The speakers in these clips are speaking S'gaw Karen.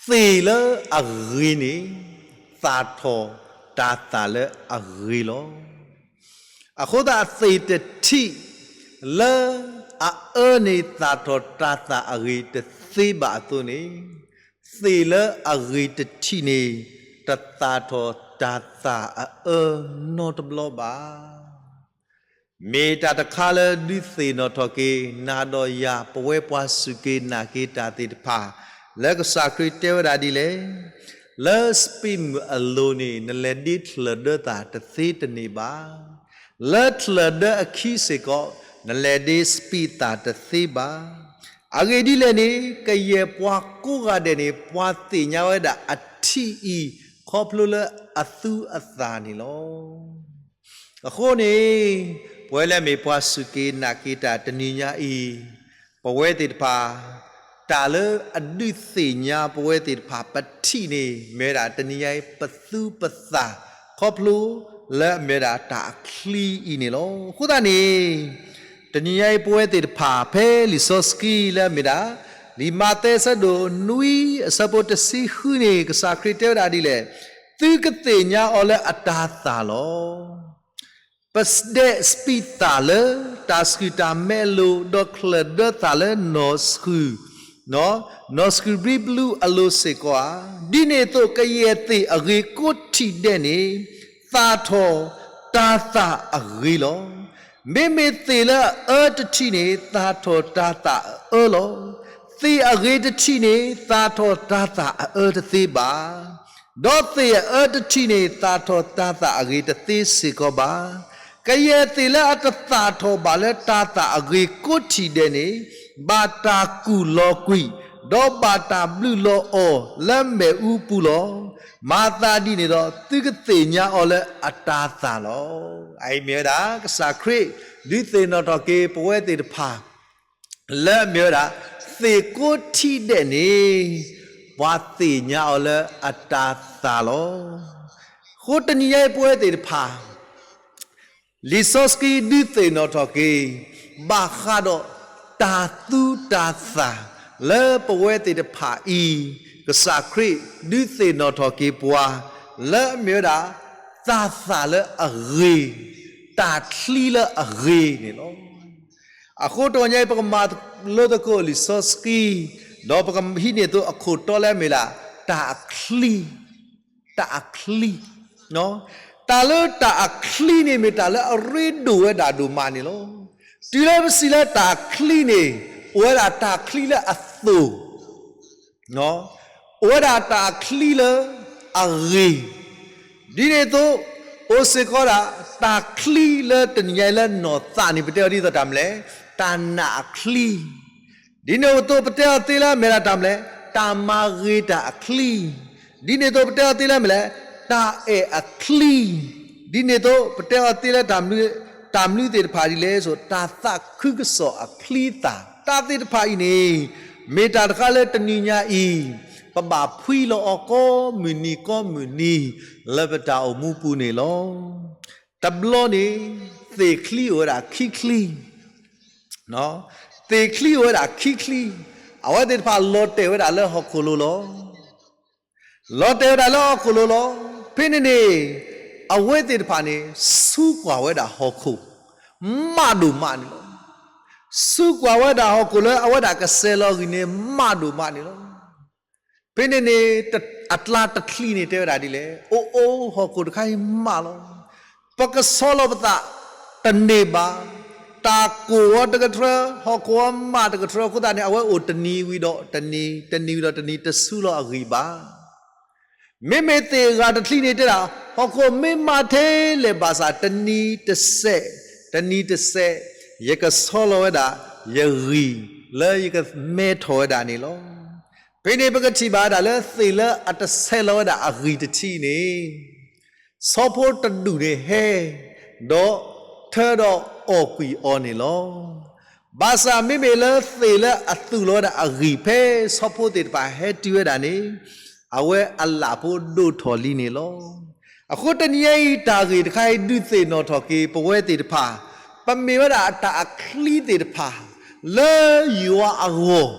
သ့ၣ်လၢအဂ့ၤန့ၣ် သၣ်ထီၣ်တၤသၣ်လၢအဂ့ၤလီၤ. အဃိသတးသ့ၣ်တထံၣ်လၢအအၢန့ၣ် သၣ်ထီၣ်တၤသၣ်အဂ့ၤတသ့ဘၣ်အသိးန့ၣ်, သ့ၣ်လၢအဂ့ၤတထံၣ်န့ၣ် တသၣ်ထီၣ်တၤသၣ်အအၢနီတဘျီဘၣ်. မ့ၢ်တၢ်တခါလၢဒုးသ့ၣ်နီၣ်ထီၣ်က့ၤ နၤဒီးယၤ ပဝဲပှၤစူၢ်က့ၤနာ်က့ၤတၢ်သ့ၣ်တဖၣ်, လၢကစၢ်ခရံာ်တဲဝဲဒၣ်ဒ်လဲၣ်, လၢစပံးမုၢ်အလိၤန့ၣ် နလဲၤဒ့ချၢၣ်ဒၢသၣ်တသ့တန့ၢ်ဘၣ်. လၢချၢၣ်ဒၢအခံစ့ၢ်ကီး နလဲၤဒ့စပံးသၣ်တသ့ဘၣ်. အဂ့ၢ်ဒ်လဲၣ်န့ၣ် ကယဲၢ်ပှၤကိးဂၤဒဲးန့ၣ် ပှၤသ့ၣ်ညါဝဲဒၣ်အထံၣ်အံၤ ခီဖျိလၢအသူအသၣ်န့ၣ်လီၤ. အဃိန့ၣ် ပဝဲလၢအမ့ၢ်ပှၤစူၢ်က့ၤနာ်က့ၤတၢ်တနံၤညါအံၤ, ပဝဲသ့ၣ်တဖၣ် တၢ်လၢအဒုးသ့ၣ်ညါပဝဲသ့ၣ်တဖၣ် ပထံၣ်န့ၣ် မ့ၢ်ဝဲဒၣ်တနံၤညါအံၤ ပသူပသၣ် ခီဖျိလၢအမ့ၢ်ဝဲဒၣ်တၢ်အချံအံၤန့ၣ်လီၤ. အဃိသတးန့ၣ် တနံၤညါအံၤပဝဲသ့ၣ်တဖၣ် ဖဲလံာ်စီဆှံလၢအမ့ၢ်ဒၣ် လံာ်မးသဲအဆၢဒိၣ်နွံအဆၢဖိတဆံဃုန့ၣ် ကစၢ်ခရံာ်တဲဝဲဒၣ်ဒ်လဲၣ်, သုကသ့ၣ်ညါအီၤလၢအတၤသၣ်လီၤ. ပဒဲးစပံးသၣ်လၢတၢ်ဆှုၣ်တၢ်မဲအလိၤ ဒီးချၢၣ်ဒၢသၣ်လၢနီၢ်ဆှုၣ်, နီၢ်ဆှုၣ်ဘျံးဘျူအလိၤစ့ၢ်ကီးဧါ. ဒ်န့ၣ်အသိး ကယဲၢ်သ့ၣ်အဂ့ၤကိးထံၣ်ဒဲးန့ၣ် သၣ်ထီၣ်တၤသၣ်အဂ့ၤလီၤ. မ့မ့ၢ်သ့ၣ်လၢအအၢတထံၣ်န့ၣ် သၣ်ထီၣ်တၤသၣ်အအၢလီၤ. သ့ၣ်အဂ့ၤတထံၣ်န့ၣ် သၣ်ထီၣ်တၤသၣ်အအၢတသ့ဘၣ်. ဒီးသ့ၣ်အအၢတထံၣ်န့ၣ် သၣ်ထီၣ်တၤသၣ်အဂ့ၤတသ့စ့ၢ်ကီးဘၣ်. ကယဲၢ်သ့ၣ်လၢအတသၣ်ထီၣ်ဘၣ်လၢတၤသၣ်အဂ့ၤကိးထံၣ်ဒဲးန့ၣ် ဘၣ်တၢ်ကူၣ်လီၤကွံာ်, ဒီးဘၣ်တၢ်ဘျုးလီၤအီၤလၢမ့ၣ်အူပူၤလီၤ. မၤသးဒ်န့ၣ်ဒီး သုကသ့ၣ်ညါအီၤလၢအတၤသၣ်လီၤ. အအံၤမ့ၢ်ဝဲဒၣ် ကစၢ်ခရံာ် ဒုးသ့ၣ်နီၣ်ထီၣ်က့ၤပဝဲသ့ၣ်တဖၣ် လၢအမ့ၢ်ဝဲဒၣ် သ့ၣ်ကိးထံၣ်ဒဲးန့ၣ် ပှၤသ့ၣ်ညါအီၤလၢအတၤသၣ်လီၤ. အဃိတနံၤညါအံၤပဝဲသ့ၣ်တဖၣ် လံာ်စီဆှံဒုးသ့ၣ်နီၣ်ထီၣ်က့ၤ ဘၣ်ဃးဒီးတၢ်သူတၢ်သၣ်လၢပဝဲသ့ၣ်တဖၣ်အံၤ, ကစၢ်ခရံာ်ဒုးသ့ၣ်နီၣ်ထီၣ်က့ၤပှၤ လၢအမ့ၢ်ဝဲဒၣ် တၤသၣ်လၢအဂ့ၤ, တၢ်ချံလၢအဂ့ၤန့ၣ်လီၤ. အဃိတနံၤညါအံၤ ပကမၤလိသကိးလံာ်စီဆှံ, ဒီးပကဟံးန့ၢ်သိးအခိၣ်တီလၢအမ့ၢ်ဒၣ် တၢ်အချံ, တၢ်အချံ တၢ်လၢတၢ်အချံန့ၣ် မ့ၢ်တၢ်လၢအရ့ဒိၣ်ဝဲဒၣ်ဒိၣ်မးန့ၣ်လီၤ. တုၤလၢပစံးလၢတၢ်အချံန့ၣ် အိၣ်ဝဲဒၣ်တၢ်ချံလၢအသိၣ်, အိၣ်ဝဲဒၣ်တၢ်အချံလၢအဂ့ၤ, ဒ်န့ၣ်အသိး အိၣ်စ့ၢ်ကီးဒၣ် တၢ်ချံလၢတနံၤညါအံၤလၢနီၢ်သးန့ၣ် ပတဲအီၤဒ်သိးတၢ်မနုၤလဲၣ်, တၢ်နာ်အချံ ဒ်န့ၣ်အသိး ပတဲအီၤသ့လၢအမ့ၢ်ဒၣ်တၢ်မနုၤလဲၣ်, တၢ်မၤဂ့ၤတၢ်အချံ, ဒ်န့ၣ်အသိး ပတဲအီၤသ့လၢအမ့ၢ်လဲၣ်, တၢ်အဲၣ်အချံ, ဒ်န့ၣ်အသိး ပတဲအီၤသ့လၢ တၢ်မနုၤသ့ၣ်တဖၣ်ဒ်လဲၣ်ဆိ တၢ်သးခုကစီၣ်အချံသၣ်, တၢ်သ့ၣ်တဖၣ်အံၤန့ၣ် မ့ၢ်တၢ်တခါလၢတနံၤညါအံၤ ပဘၣ်ဖှံလီၤအီၤကိးမုၢ်နံၤကိးမုၢ်နံၤ လၢပတၢ်အိၣ်မူပူၤန့ၣ်လီၤ. တဘျီန့ၣ် သ့ၣ်ချံအိၣ်ဝဲဒၣ်ခံချံ, သ့ၣ်ချံအိၣ်ဝဲဒၣ်ခံချံ, အဝဲသ့ၣ်တဖၣ်လီၤတဲာ်ဝဲဒၣ်လၢဟီၣ်ခိၣ်လိၤလီၤ. လီၤတဲာ်ဝဲဒၣ်လၢဟီၣ်ခိၣ်လိၤလီၤ. ဖဲန့ၣ်န့ၣ် အဝဲသ့ၣ်တဖၣ်န့ၣ် ဆူကွၢ်ဝဲဒၣ်ဟီၣ်ခိၣ် မးဒိၣ်မးန့ၣ်လီၤ. ဆူကွၢ်ဝဲဒၣ်ဟီၣ်ခိၣ်လၢအဝဲဒၣ်ကစဲးလီၤအဂံၢ်န့ၣ် မးဒိၣ်မးန့ၣ်လီၤ. ဖဲန့ၣ်န့ၣ် အကျါတချံန့ၣ်တဲဝဲဒၣ်ဒ်လဲၣ်, အိၣ်အိၣ် ဟီၣ်ခိၣ်တခါအံၤမးလီၤ. ပကဆီလီၤပသးတန့ၢ်ဘၣ်. တၢ်ကိၢ်အီၤတကထြၢ, ဟီၣ်ခိၣ်အီၤမးတကထြၢအဃိသတးန့ၣ် အဝဲအိၣ်တနံၤဝံၤဒီးတနံၤ, တနံၤဝံၤဒီးတနံၤ တဆူလီၤအဂံၢ်ဘၣ်. မ့မ့ၢ်သ့ၣ်အဂၤတချံန့ၣ်တဲဒၣ်, ဟီၣ်ခိၣ်မ့ၢ်မးထဲလဲၣ်ဘၣ်ဆၣ် တနံၤတစဲး, တနံၤတစဲး ယကဆီလီၤဝဲဒၣ် ယဂံၢ်လၢယကမဲထီၣ်ဝဲဒၣ်န့ၣ်လီၤ. ဖဲန့ၣ်ပကထံၣ်ဘၣ်ဝဲဒၣ်လၢသ့ၣ်လၢအတဆဲးလီၤဝဲဒၣ်အဂံၢ်တထံၣ်န့ၣ် ဆီဖိတဒူၣ်န့ၣ်ဟဲ, ဒီးထၢဒီးအီၣ်ကွံာ်အီၤန့ၣ်လီၤ. ဘၣ်ဆၣ်မ့မ့ၢ်လၢသ့ၣ်လၢအသူၣ်လီၤဝဲဒၣ်အဂံၢ်ဖဲဆီဖိသ့ၣ်တဖၣ်ဟဲတုၤဝဲဒၣ်န့ၣ်, အဝဲအလၣ်ဖိဒိၣ်ထီၣ်လံန့ၣ်လီၤ. အဃိတနံၤအံၤတၢ်ဂ့ၢ်တခါအံၤဒုးသ့ၣ်နီၣ်ထီၣ်က့ၤပဝဲသ့ၣ်တဖၣ်, ပမ့ၢ်ဝဲဒၣ်တၢ်အချံသ့ၣ်တဖၣ် လၢယွၤအဂီၢ်,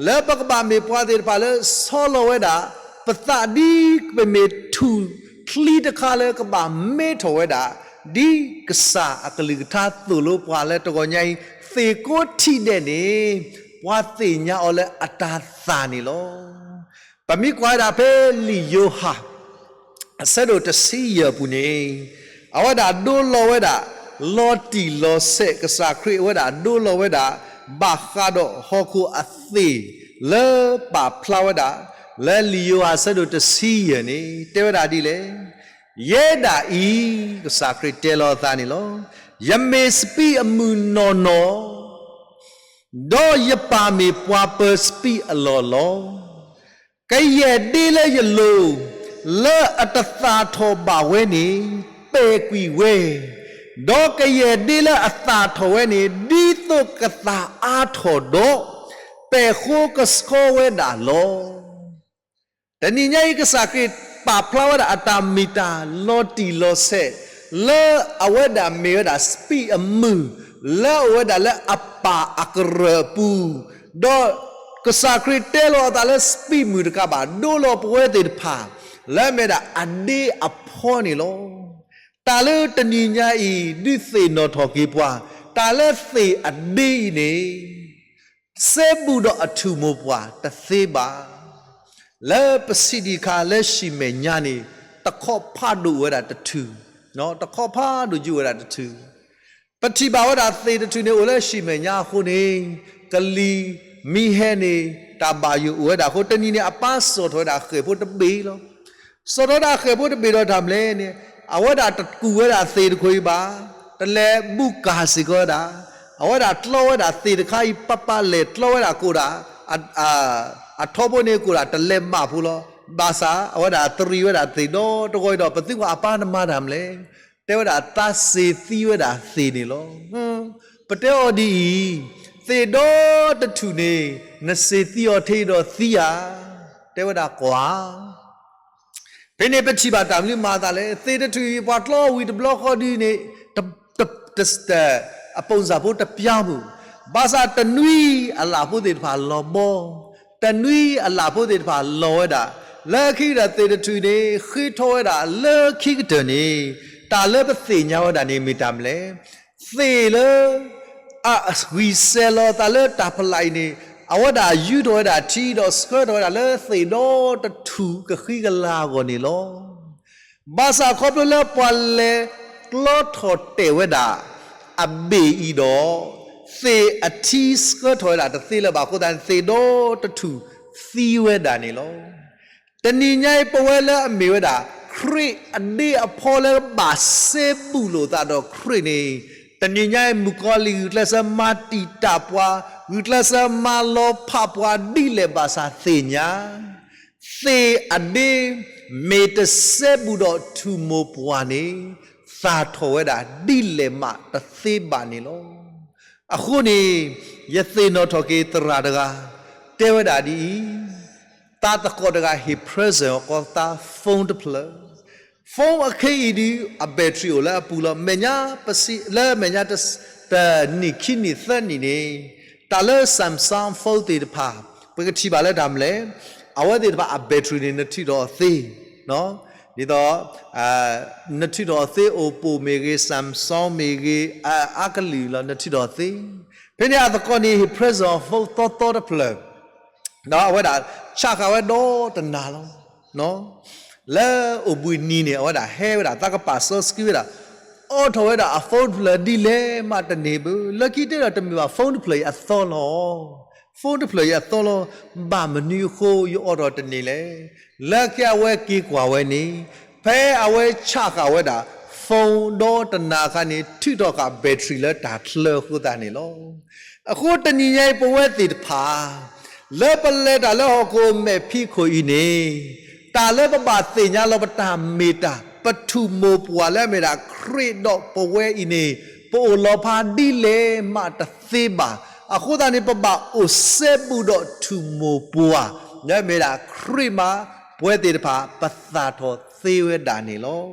လၢပကဘၣ်မ့ၢ်ပှၤသ့ၣ်တဖၣ်လၢဆီလီၤဝဲဒၣ် ပသးဒ်ပမ့ၢ်ထူၣ်ချံတခါလၢကဘၣ်မ့ထီၣ်ဝဲဒၣ် ဒ်ကစၢ်အကလုၢ်ကထါသိၣ်လိပှၤလၢတဂီၤညါအံၤ သ့ၣ်ကိးထံၣ်ဒဲးန့ၣ် ပှၤသ့ၣ်ညါအီၤလၢအတၤသၣ်န့ၣ်လီၤ. ပမ့ၢ်ကွၢ်ဝဲဒၣ်ဖဲလံာ်ယိၤဟၣ် အဆၢဒိၣ်တဆံယဲၢ်အပူၤန့ၣ် အဝဲဒၣ်ဒိလီၤဝဲဒၣ် လီၤတံၢ်လီၤဆဲး ကစၢ်ခရံာ်အဝဲဒၣ်ဒိလီၤဝဲဒၣ် ဘၣ်ဃးဒီးဟီၣ်ခိၣ်အသ့ၣ် လၢပာ်ဖျါဝဲဒၣ် လၢလံာ်ယိၤဟၣ်အဆၢဒိၣ်တဆံယဲၢ်န့ၣ် တဲဝဲဒၣ်ဒ်လဲၣ်. ယဲဒၣ်အံၤ ကစၢ်ခရံာ်တဲလီၤအသးန့ၣ်လီၤ. ယမ့ၢ်စပံးအမုၢ်နီၢ်နီၢ် ဒီးယပၢ်မ့ၢ်ပှၤပၢၤစပံးအလီၢ်လီၤ. ကယဲၢ်ဒ့လၢယလိၤ လၢအတသၣ်ထီၣ်ဘၣ်ဝဲန့ၣ် ပဲာ်ကွံာ်ဝဲ, ဒီးကယဲၢ်ဒ့လၢအသၣ်ထီၣ်ဝဲန့ၣ် ဒ်သိးကသၣ်အါထီၣ်ဒီး ပဲာ်ဃိကဆှီဝဲဒၣ်လီၤ. တနံၤညါအံၤ ကစၢ်ခရံာ်ပာ်ဖျါဝဲဒၣ်အတၢ်မ့ၢ်တၢ်လီၤတံၢ်လီၤဆဲး လၢအဝဲဒၣ်မ့ၢ်ဝဲဒၣ်စပံးအမုၢ် လၢအအိၣ်ဝဲဒၣ်လၢအပၢ်အကရၢၢ်အပူၤ, ဒီးကစၢ်ခရံာ်တဲလီၤအသးလၢစပံးမုၢ်တကးဘၣ် ဒိလီၤပဝဲသ့ၣ်တဖၣ် လၢအမ့ၢ်ဒၣ်အဒ့အဖီန့ၣ်လီၤ. တၢ်လၢတနံၤညါအံၤ ဒုးသ့ၣ်နီၣ်ထီၣ်က့ၤပှၤ, တၢ်လၢသ့ၣ်အဒ့အံၤန့ၣ် စဲဘူးဒီးအထူၣ်မိၢ်ပှၢ်တသ့ဘၣ်. လၢပစံးဒံးအခါ လၢဟံၣ်မဲာ်ညါန့ၣ် တခီဖးဒိၣ်ဝဲဒၣ်တထူၣ်, တခီဖးဒိၣ်ယုၢ်ဝဲဒၣ်တထူၣ်. ပထံၣ်ဘၣ်ဝဲဒၣ်သ့ၣ်တထူၣ်န့ၣ် အိၣ်လၢဟံၣ်မဲာ်ညါအဃိန့ၣ် ကလံၤမံဟဲန့ၣ် တၢ်ဘၣ်ယိၣ်အိၣ်ဝဲဒၣ်အဃိ တနံၤန့ၣ် အပၢ်စိာ်ထီၣ်ဝဲဒၣ်ဃဲၣ်ဖိတဘ့ၣ်လီၤ. စိာ်ထီၣ်ဝဲဒၣ်ဃဲၣ်ဖိတဘ့ၣ်ဒီးတၢ်မနုၤလဲၣ်န့ၣ် အဝဲဒၣ်တကူၣ်ဝဲဒၣ်သ့ၣ်တခိၣ်အံၤဘၣ်, တလဲၤဘူၣ်ကၢ်စ့ၢ်ကီးဝဲဒၣ်, အဝဲဒၣ်ကျီဝဲဒၣ်သ့ၣ်တခါအံၤ ပပာ်လဲၤကျီဝဲဒၣ်ကိးဒၣ် အထီဘိန့ၣ်ကိးဒၣ်တလဲၤဘၣ်ဖိလီၤ. ဘၣ်ဆၣ် အဝဲဒၣ်တရံးဝဲဒၣ်သ့ၣ်ဒီတဂီၤအံၤဒီး ပသံကွၢ်အပၢ်နမၤတၢ်မနုၤလဲၣ်, တဲဝဲဒၣ်သးစ့ၤသံဝဲဒၣ်သ့ၣ်န့ၣ်လီၤ. ပတဲအီၤဒ်အံၤ, သ့ၣ်ဒီတထူၣ်န့ၣ် နစ့ၤသံအီၤထဲအံၤဒီးသံဧါ, တဲဝဲဒၣ်ကွၢ် ဖဲန့ၣ်ပထံၣ်ဘၣ်တၢ်မနုၤမၤအသးလဲၣ်, သ့ၣ်တထူၣ်အံၤ ပှၤကျီဝံၤတဘျီဃီဒုန့ၣ် တ တ အပိၣ်စၢ်ဖိတပျါပူၤ, ဘၣ်ဆၣ်တနွံအလၣ်ဖိသ့ၣ်တဖၣ်လီၤဘီ, တနွံအလၣ်ဖိသ့ၣ်တဖၣ်လီၤဝဲဒၣ်, လၢခံကတၢၢ်သ့ၣ်တထူၣ်န့ၣ် ဃ့ထီၣ်ဝဲဒၣ်လၢခံကတၢၢ်န့ၣ်, တၢ်လၢပသ့ၣ်ညါဝဲဒၣ်န့ၣ်မ့ၢ်တၢ်မနုၤလဲၣ်. သ့ၣ်လၢ အဂံၢ်စဲၤလီၤအသးလၢတၢ်ဖးလၢ်အံၤန့ၣ်, အဝဲဒၣ်ယူထီၣ်ဝဲဒၣ်ထံဒီးဆှၢထီၣ်ဝဲဒၣ်လၢသ့ၣ်ဒီတထူၣ်ကဃံကလၤအဂီၢ်န့ၣ်လီၤ. ဘၣ်ဆၣ်ခီဖျိလၢပှၤလဲၤကျီထီၣ်တဲာ်ဝဲဒၣ် အဘ့ၣ်အံၤဒီး, သ့ၣ်အထံဆှၢထီၣ်ဝဲဒၣ်တသ့လၢၤဘၣ်အဃိသတးန့ၣ် သ့ၣ်ဒီတထူၣ်သံဝဲဒၣ်န့ၣ်လီၤ. တနံၤညါအံၤ ပဝဲလၢအမ့ၢ်ဝဲဒၣ် ခရံာ်အဒ့အဖီလၢဘၣ်စဲဘူးလိာ်သးဒီးခရံာ်န့ၣ်, တနံၤညါအံၤ မုၣ်ကီၤလံၢ်ဂုာ်ကျဲးစၢးမၤတံာ်တာ်ပှၤ, ဂုာ်ကျဲးစၢးမၤလီၤဖးပှၤဒ်လဲၣ်ဘၣ်ဆၣ်သ့ၣ်ညါ သ့ၣ်အဒ့ မ့ၢ်တစဲဘူးဒီးထူၣ်မိၢ်ပှၢ်န့ၣ် သၣ်ထီၣ်ဝဲဒၣ်ဒ်လဲၣ်မးတသ့ဘၣ်န့ၣ်လီၤ. အဃိန့ၣ် ယသ့ၣ်နီၣ်ထီၣ်က့ၤသရၣ်တဂၤ တဲဝဲဒၣ်ဒ်အံၤ, သးသကိးတဂၤဟ့ၣ် present အီၤကီးသး phone တဖျၢၣ်, phone အခဲအံၤဒုး အ battery အိၣ်လၢအပူၤလီၤ. မဲာ်ညါ လၢမဲာ်ညါ တနံၣ်ခံနံၣ်သၢနံၣ်န့ၣ် တၢ်လၢ Samsung phone သ့ၣ်တဖၣ် ပကထံၣ်ဘၣ်လၢတၢ်မနုၤလဲၣ်, အဝဲသ့ၣ်တဖၣ်အ battery န့ၣ် နထုးထီၣ်အီၤသ့, ဒ်သိး နထုးထီၣ်အီၤသ့ Oppo မ့ၢ်ဂ့ၤ Samsung မ့ၢ်ဂ့ၤ အါကလုာ်လီၤ နထုးထီၣ်အီၤသ့. ဖဲန့ၣ်အသကိးန့ၣ် ဟ့ၣ် present အီၤ phone သီသီတဖျၢၣ် ဒီးအဝဲဒၣ်ဆးဃာ်ဝဲဒီတနၤလီၤ. လၢအိၣ်ဘှံးနံၤန့ၣ် အဝဲဒၣ်ဟဲဝဲဒၣ် သးကပာ်စီဆှံဝဲဒၣ်, အိးထီၣ်ဝဲဒၣ်အ phone တဖျၢၣ်ဒ်လဲၣ်မးတန့ၢ်ဘၣ်. လၢခံတဲဒီးတမ့ၢ်ဘၣ် phone တဖျၢၣ်အံၤအသီလီၤ. phone တဖျၢၣ်အံၤအသီလီၤ. ဘၣ်မနုၤအဃိယအိးထီၣ်တန့ၢ်လဲၣ်. လၢခံအဝဲက့ၤကွၢ်ဝဲန့ၣ် ဖဲအဝဲဆးဃာ်ဝဲဒၣ် phone ဒီတနၤအခါန့ၣ် ထုးထီၣ်ဃာ် battery လၢတၢ်ချၢအဃိသတးန့ၣ်လီၤ. အဃိတနံၤညါအံၤ ပဝဲသ့ၣ်တဖၣ် လၢပလဲၤတၢ်လၢဟီၣ်ခိၣ်မဲာ်ဖံးခိၣ်အံၤန့ၣ်, တၢ်လၢပဘၣ်သ့ၣ်ညါလီၤပတၢ်မ့ၢ်တၢ် ပထူၣ်မိၢ်ပှၢ်လၢအမ့ၢ်ဒၣ်ခရံာ်ဒီးပဝဲအံၤန့ၣ်, ပအိၣ်လီၤဖးဒ်လဲၣ်မးတသ့ဘၣ်. အဃိသတးန့ၣ် ပဘၣ်အိၣ်စဲဘူးဒီးထူၣ်မိၢ်ပှၢ် လၢအမ့ၢ်ဒၣ်ခရံာ်မး, ပဝဲသ့ၣ်တဖၣ် ပသၣ်ထီၣ်သ့ဝဲဒၣ်န့ၣ်လီၤ.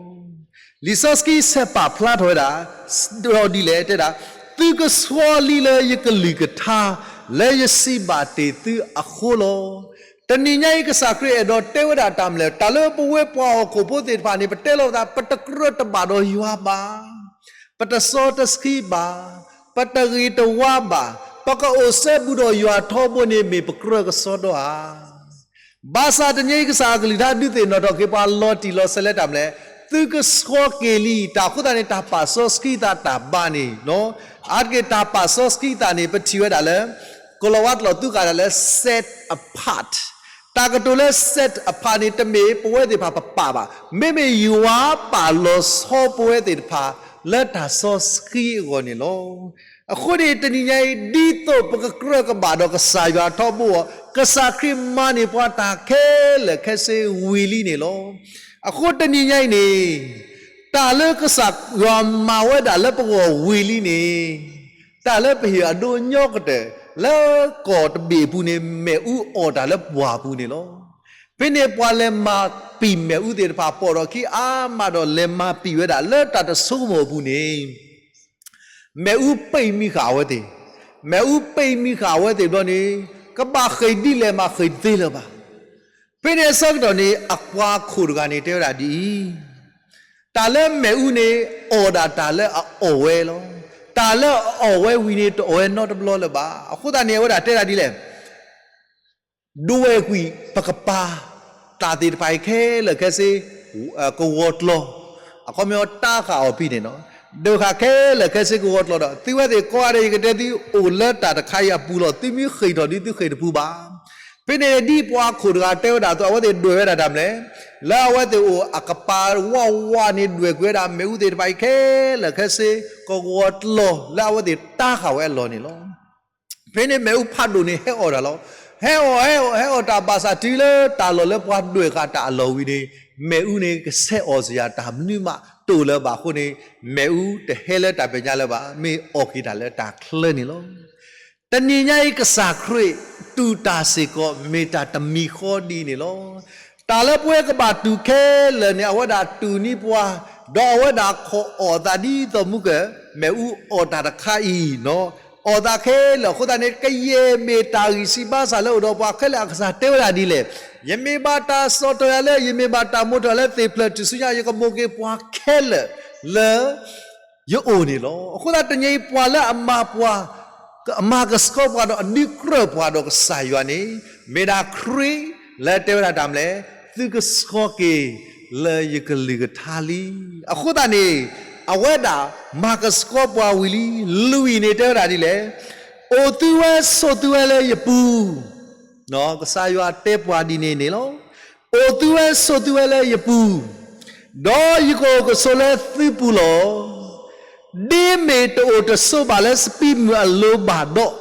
လံာ်စီဆှံဆဲးပာ်ဖျါထီၣ်ဝဲဒၣ် ဒီးဒ်လဲၣ်တဲဒၣ်, သုကဆှီလံလၢယကလုၢ်ကထါ လၢယစံးဘၣ်တ့ၢ်သုအဃိလီၤ. တနံၤညါအံၤ ကစၢ်ခရံာ်အဲၣ်ဒိးတဲဝဲဒၣ်တၢ်မနုၤလဲၣ်, တၢ်လၢပဝဲပှၤဟီၣ်ခိၣ်ဖိသ့ၣ်တဖၣ်န့ၣ် ပတဲလီၤပသး ပတကြၢးတဘၣ်ဒီးယွၤဘၣ်, ပတစီတဆှံဘၣ်, ပတဂ့ၤတဝါဘၣ်, ပကအိၣ်စဲဘူးဒီးယွၤထီဘိန့ၣ် မ့ၢ်ပကြၢးကစီဒီဧါ. ဘၣ်ဆၣ်တနံၤအံၤ ကစၢ်အကလုၢ်ကထါဒုးသ့ၣ်နီၣ်ထီၣ်က့ၤပှၤလီၤတံၢ်လီၤဆဲးလၢတၢ်မနုၤလဲၣ်, သုကဆှီက့ၤလံ, တၢ်အဃိသတးန့ၣ် တၢ်ပာ်စီဆှံသးတၢ်ဘါန့ၣ်လီၤ. အါတက့ၢ်တၢ်ပာ်စီဆှံသးန့ၣ် ပထံၣ်ဝဲဒၣ်လၢ ကီၤလၤဝါကျိာ်သူဃာ်တၢ်လၢ set apart, တၢ်ကတိၤလၢ set apart န့ၣ် တမ့ၢ်ပဝဲသ့ၣ်တဖၣ်ပပာ်ဘၣ်, မ့မ့ၢ်ယွၤပာ်လီၤဆီပဝဲသ့ၣ်တဖၣ် လၢတၢ်စီဆှံအဂီၢ်န့ၣ်လီၤ. အဃိန့ၣ် တနံၤညါအံၤ ဒ်သိးပကကြၢးကဘၣ်ဒီးကစၢ်ယွၤထီဘိအီၤ, ကစၢ်ခရံာ်မၤန့ၢ်ပှၤတၢ်ခဲလၢာ်ခဲဆ့ဝံၤလံန့ၣ်လီၤ. အဃိတနံၤညါအံၤန့ၣ် တၢ်လၢကစၢ်ယွၤမၤဝဲဒၣ်လၢပဂီၢ်ဝံၤလံန့ၣ် တၢ်လၢပဟ့ၣ်အဒိညီကတၢၢ် လၢကီၢ်တဘ့ၣ်အပူၤန့ၣ် မ့ၣ်အူအီၣ်တၢ်လၢပှၢ်ပူၤန့ၣ်လီၤ. ဖဲန့ၣ်ပှၤလဲၤမၤပံာ်မ့ၣ်အူသ့ၣ်တဖၣ် ပိာ်ထီၣ်ခံအါမးဒီး လဲၤမၤပံာ်ဝဲဒၣ်လၢတၢ်တဆိကမိၣ်အပူၤန့ၣ် မ့ၣ်အူပံာ်မံဃာ်အဝဲသ့ၣ်, မ့ၣ်အူပံာ်မံဃာ်အဝဲသ့ၣ်ဘျီန့ၣ် ကဘၣ်ဃ့ၢ်ဒ်လဲၣ်မး ဃ့ၢ်တသ့လၢၤဘၣ်. ဖဲန့ၣ်အဆၢကတီၢ်န့ၣ် အပှၤခိၣ်တဂၤန့ၣ် တဲဝဲဒၣ်ဒ်အံၤ, တၢ်လၢမ့ၣ်အူန့ၣ် အီၣ်ဒၣ်တၢ်လၢအအီၣ်ဝဲလီၤ. တၢ်လၢအအီၣ်ဝဲဝံၤန့ၣ် တအီၣ်ဝဲနီတဘျီလၢၤဘၣ်. အဃိသတးန့ၣ် အဝဲဒၣ်တဲဒၣ်ဒ်လဲၣ် ဒွဲၣ်ကွံာ်ပကပၤ တၢ်သ့ၣ်တဖၣ်အံၤခဲလၢာ်ခဲဆ့ ကဝီၤကျီၤ, အခီပညီတၢ်ဃာ်အီၤဖဲန့ၣ်လီၤ. ဒွဲၣ်ဃာ်ခဲလၢာ်ခဲဆ့ကဝီၤကျီၤဒီး သုဝဲသ့ၣ်ကိးဂၤဒဲး ယကတဲသုအိၣ်လၢတၢ်တခါအံၤအပူၤလီၤ. သုမ့ၢ်ဃ့ၢ်ထီၣ်ဒ်သုဃ့ၢ်တပူၤဘၣ်. ဖဲန့ၣ်ဒ်ပှၤခိၣ်တဂၤတဲဝဲဒၣ်အသိး အဝဲသ့ၣ်ဒွဲၣ်ဝဲဒၣ်တၢ်မနုၤလဲၣ်, လၢအဝဲသ့ၣ်အိၣ်အကပၤဝးဝးန့ၣ် ဒွဲၣ်ကွံာ်ဝဲဒၣ်မ့ၣ်အူသ့ၣ်တဖၣ်အံၤခဲလၢာ်ခဲဆ့ ကဝီၤကျီၤလၢအဝဲသ့ၣ်တၢ်ဃာ်ဝဲအလီၢ်န့ၣ်လီၤ. ဖဲန့ၣ်မ့ၣ်အူဖးဒိၣ်န့ၣ်ဟဲအီၣ်တၢ်လီၤ. ဟဲအီၣ်ဟဲအီၣ်ဟဲအီၣ်တၢ်ဘၣ်ဆၣ်တုၤလၢတၢ်လီၢ်လၢပှၤဒွဲၣ်ဃာ်တၢ်အလီၢ်ဝံၤန့ၣ် မ့ၣ်အူန့ၣ်ကဆဲးအီၣ်စ့ၢ်ယၤ တၢ်မနုၤမးတအိၣ်လၢၤဘၣ်အဃိန့ၣ် မ့ၣ်အူတဟဲလၢတၢ်မဲာ်ညါလၢၤဘၣ်, မ့ၢ်အီၣ်က့ၤတၢ်လၢတၢ်ချၢန့ၣ်လီၤ. တနံၤညါအံၤ ကစၢ်ခရံာ်တူၢ်တၢ်စ့ၢ်ကီး မ့ၢ်တၢ်တမံၤဃီဒ်အံၤန့ၣ်လီၤ. တၢ်လၢပဝဲကဘၣ်တူၢ်ခဲလၢာ်န့ၣ် အဝဲဒၣ်တူၢ်န့ၢ်ပှၤ, ဒီးအဝဲဒၣ်ခိးအီၣ်သးဒ်သိးမုၢ်က မ့ၣ်အူအီၣ်တၢ်တခါအံၤ, အီၣ်သးခဲလၢာ်အဃိသတးန့ၣ် ကယဲၢ်မ့ၢ်တၢ်ဂံၢ်စၢ်ဘါစၢ်လၢအိၣ်ဒီးပှၤခဲလၢာ်. အကစၢ်တဲဝဲဒၣ်ဒ်လဲၣ်, ယမ့ၢ်ဘၣ်တၢ်စံးထီၣ်ယၤလၢ ယမ့ၢ်ဘၣ်တၢ်မိၣ်ထီၣ်လၢသ့ၣ်ဖျၢၣ်ထူၣ်စုညါ ယကမိၣ်က့ၤပှၤခဲလၢာ်လၢ ယအိၣ်န့ၣ်လီၤ. အဃိသတးတနံၤအံၤ ပှၤလၢအမၤပှၤ, အမၤကဆှီပှၤဒီးအဒုးကြၢးပှၤဒီးကစၢ်ယွၤန့ၣ် မ့ၢ်ဒၣ်ခရံာ်လၢတဲဝဲဒၣ်တၢ်မနုၤလဲၣ်, သုကဆှီက့ၤလၢယကလုၢ်ကထါလံ. အဃိသတးန့ၣ် အဝဲဒၣ်မၤကဆှီပှၤဝံၤလံ. လွံၢ်န့ၣ်တဲဝဲဒၣ်ဒ်လဲၣ်, အိၣ်သုဝဲဆိးသုဝဲလၢယပူၤ ကစၢ်ယွၤတဲပှၤဒ်န့ၣ်န့ၣ်လီၤ. အိၣ်သုဝဲဆိးသုဝဲလၢယပူၤ, ဒီးယကအိၣ်ကဆိးလၢသုပူၤလီၤ. ဒ်မ့ၢ်တအိၣ်တဆိးဘၣ်လၢစပံးမုၢ်အလိၤဘၣ်ဒီး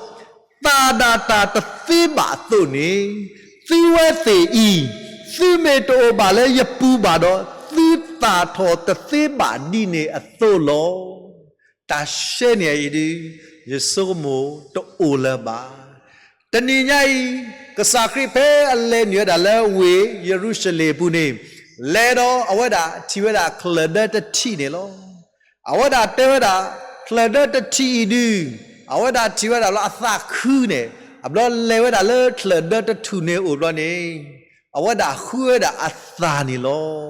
သၣ်ဒၣ်တၢ်တသ့ဘၣ်အသိးန့ၣ်, သုဝဲသ့ၣ်အံၤ သုမ့ၢ်တအိၣ်ဘၣ်လၢယပူၤဘၣ်ဒီး သုသၣ်ထီၣ်တသ့ဘၣ်ဒ်န့ၣ်အသိးလီၤ. တၢ်ရှဲန့ၣ်အံၤဒုး ယဆိကမိၣ်တအိၣ်လၢၤဘၣ်. တနံၤညါအံၤ ကစၢ်ခရံာ်ဖဲအလဲၤနုာ်ဝဲဒၣ်လၢဝ့ၢ်ယရူၤၡလ့ၣ်အပူၤန့ၣ်, လဲၤဒီးအဝဲဒၣ်ထံၣ်ဝဲဒၣ်ချၢၣ်ဒၢတထံၣ်န့ၣ်လီၤ. အဝဲဒၣ်တဲဝဲဒၣ် ချၢၣ်ဒၢတထံၣ်အံၤဒုး အဝဲဒၣ်ထံၣ်ဝဲဒၣ်လၢအသးခုန့ၣ်, အဘျီလဲၤဝဲဒၣ်လၢချၢၣ်ဒၢတထူၣ်န့ၣ်အိၣ်ဘျီန့ၣ် အဝဲဒၣ်ဃုဝဲဒၣ်အသးန့ၣ်လီၤ.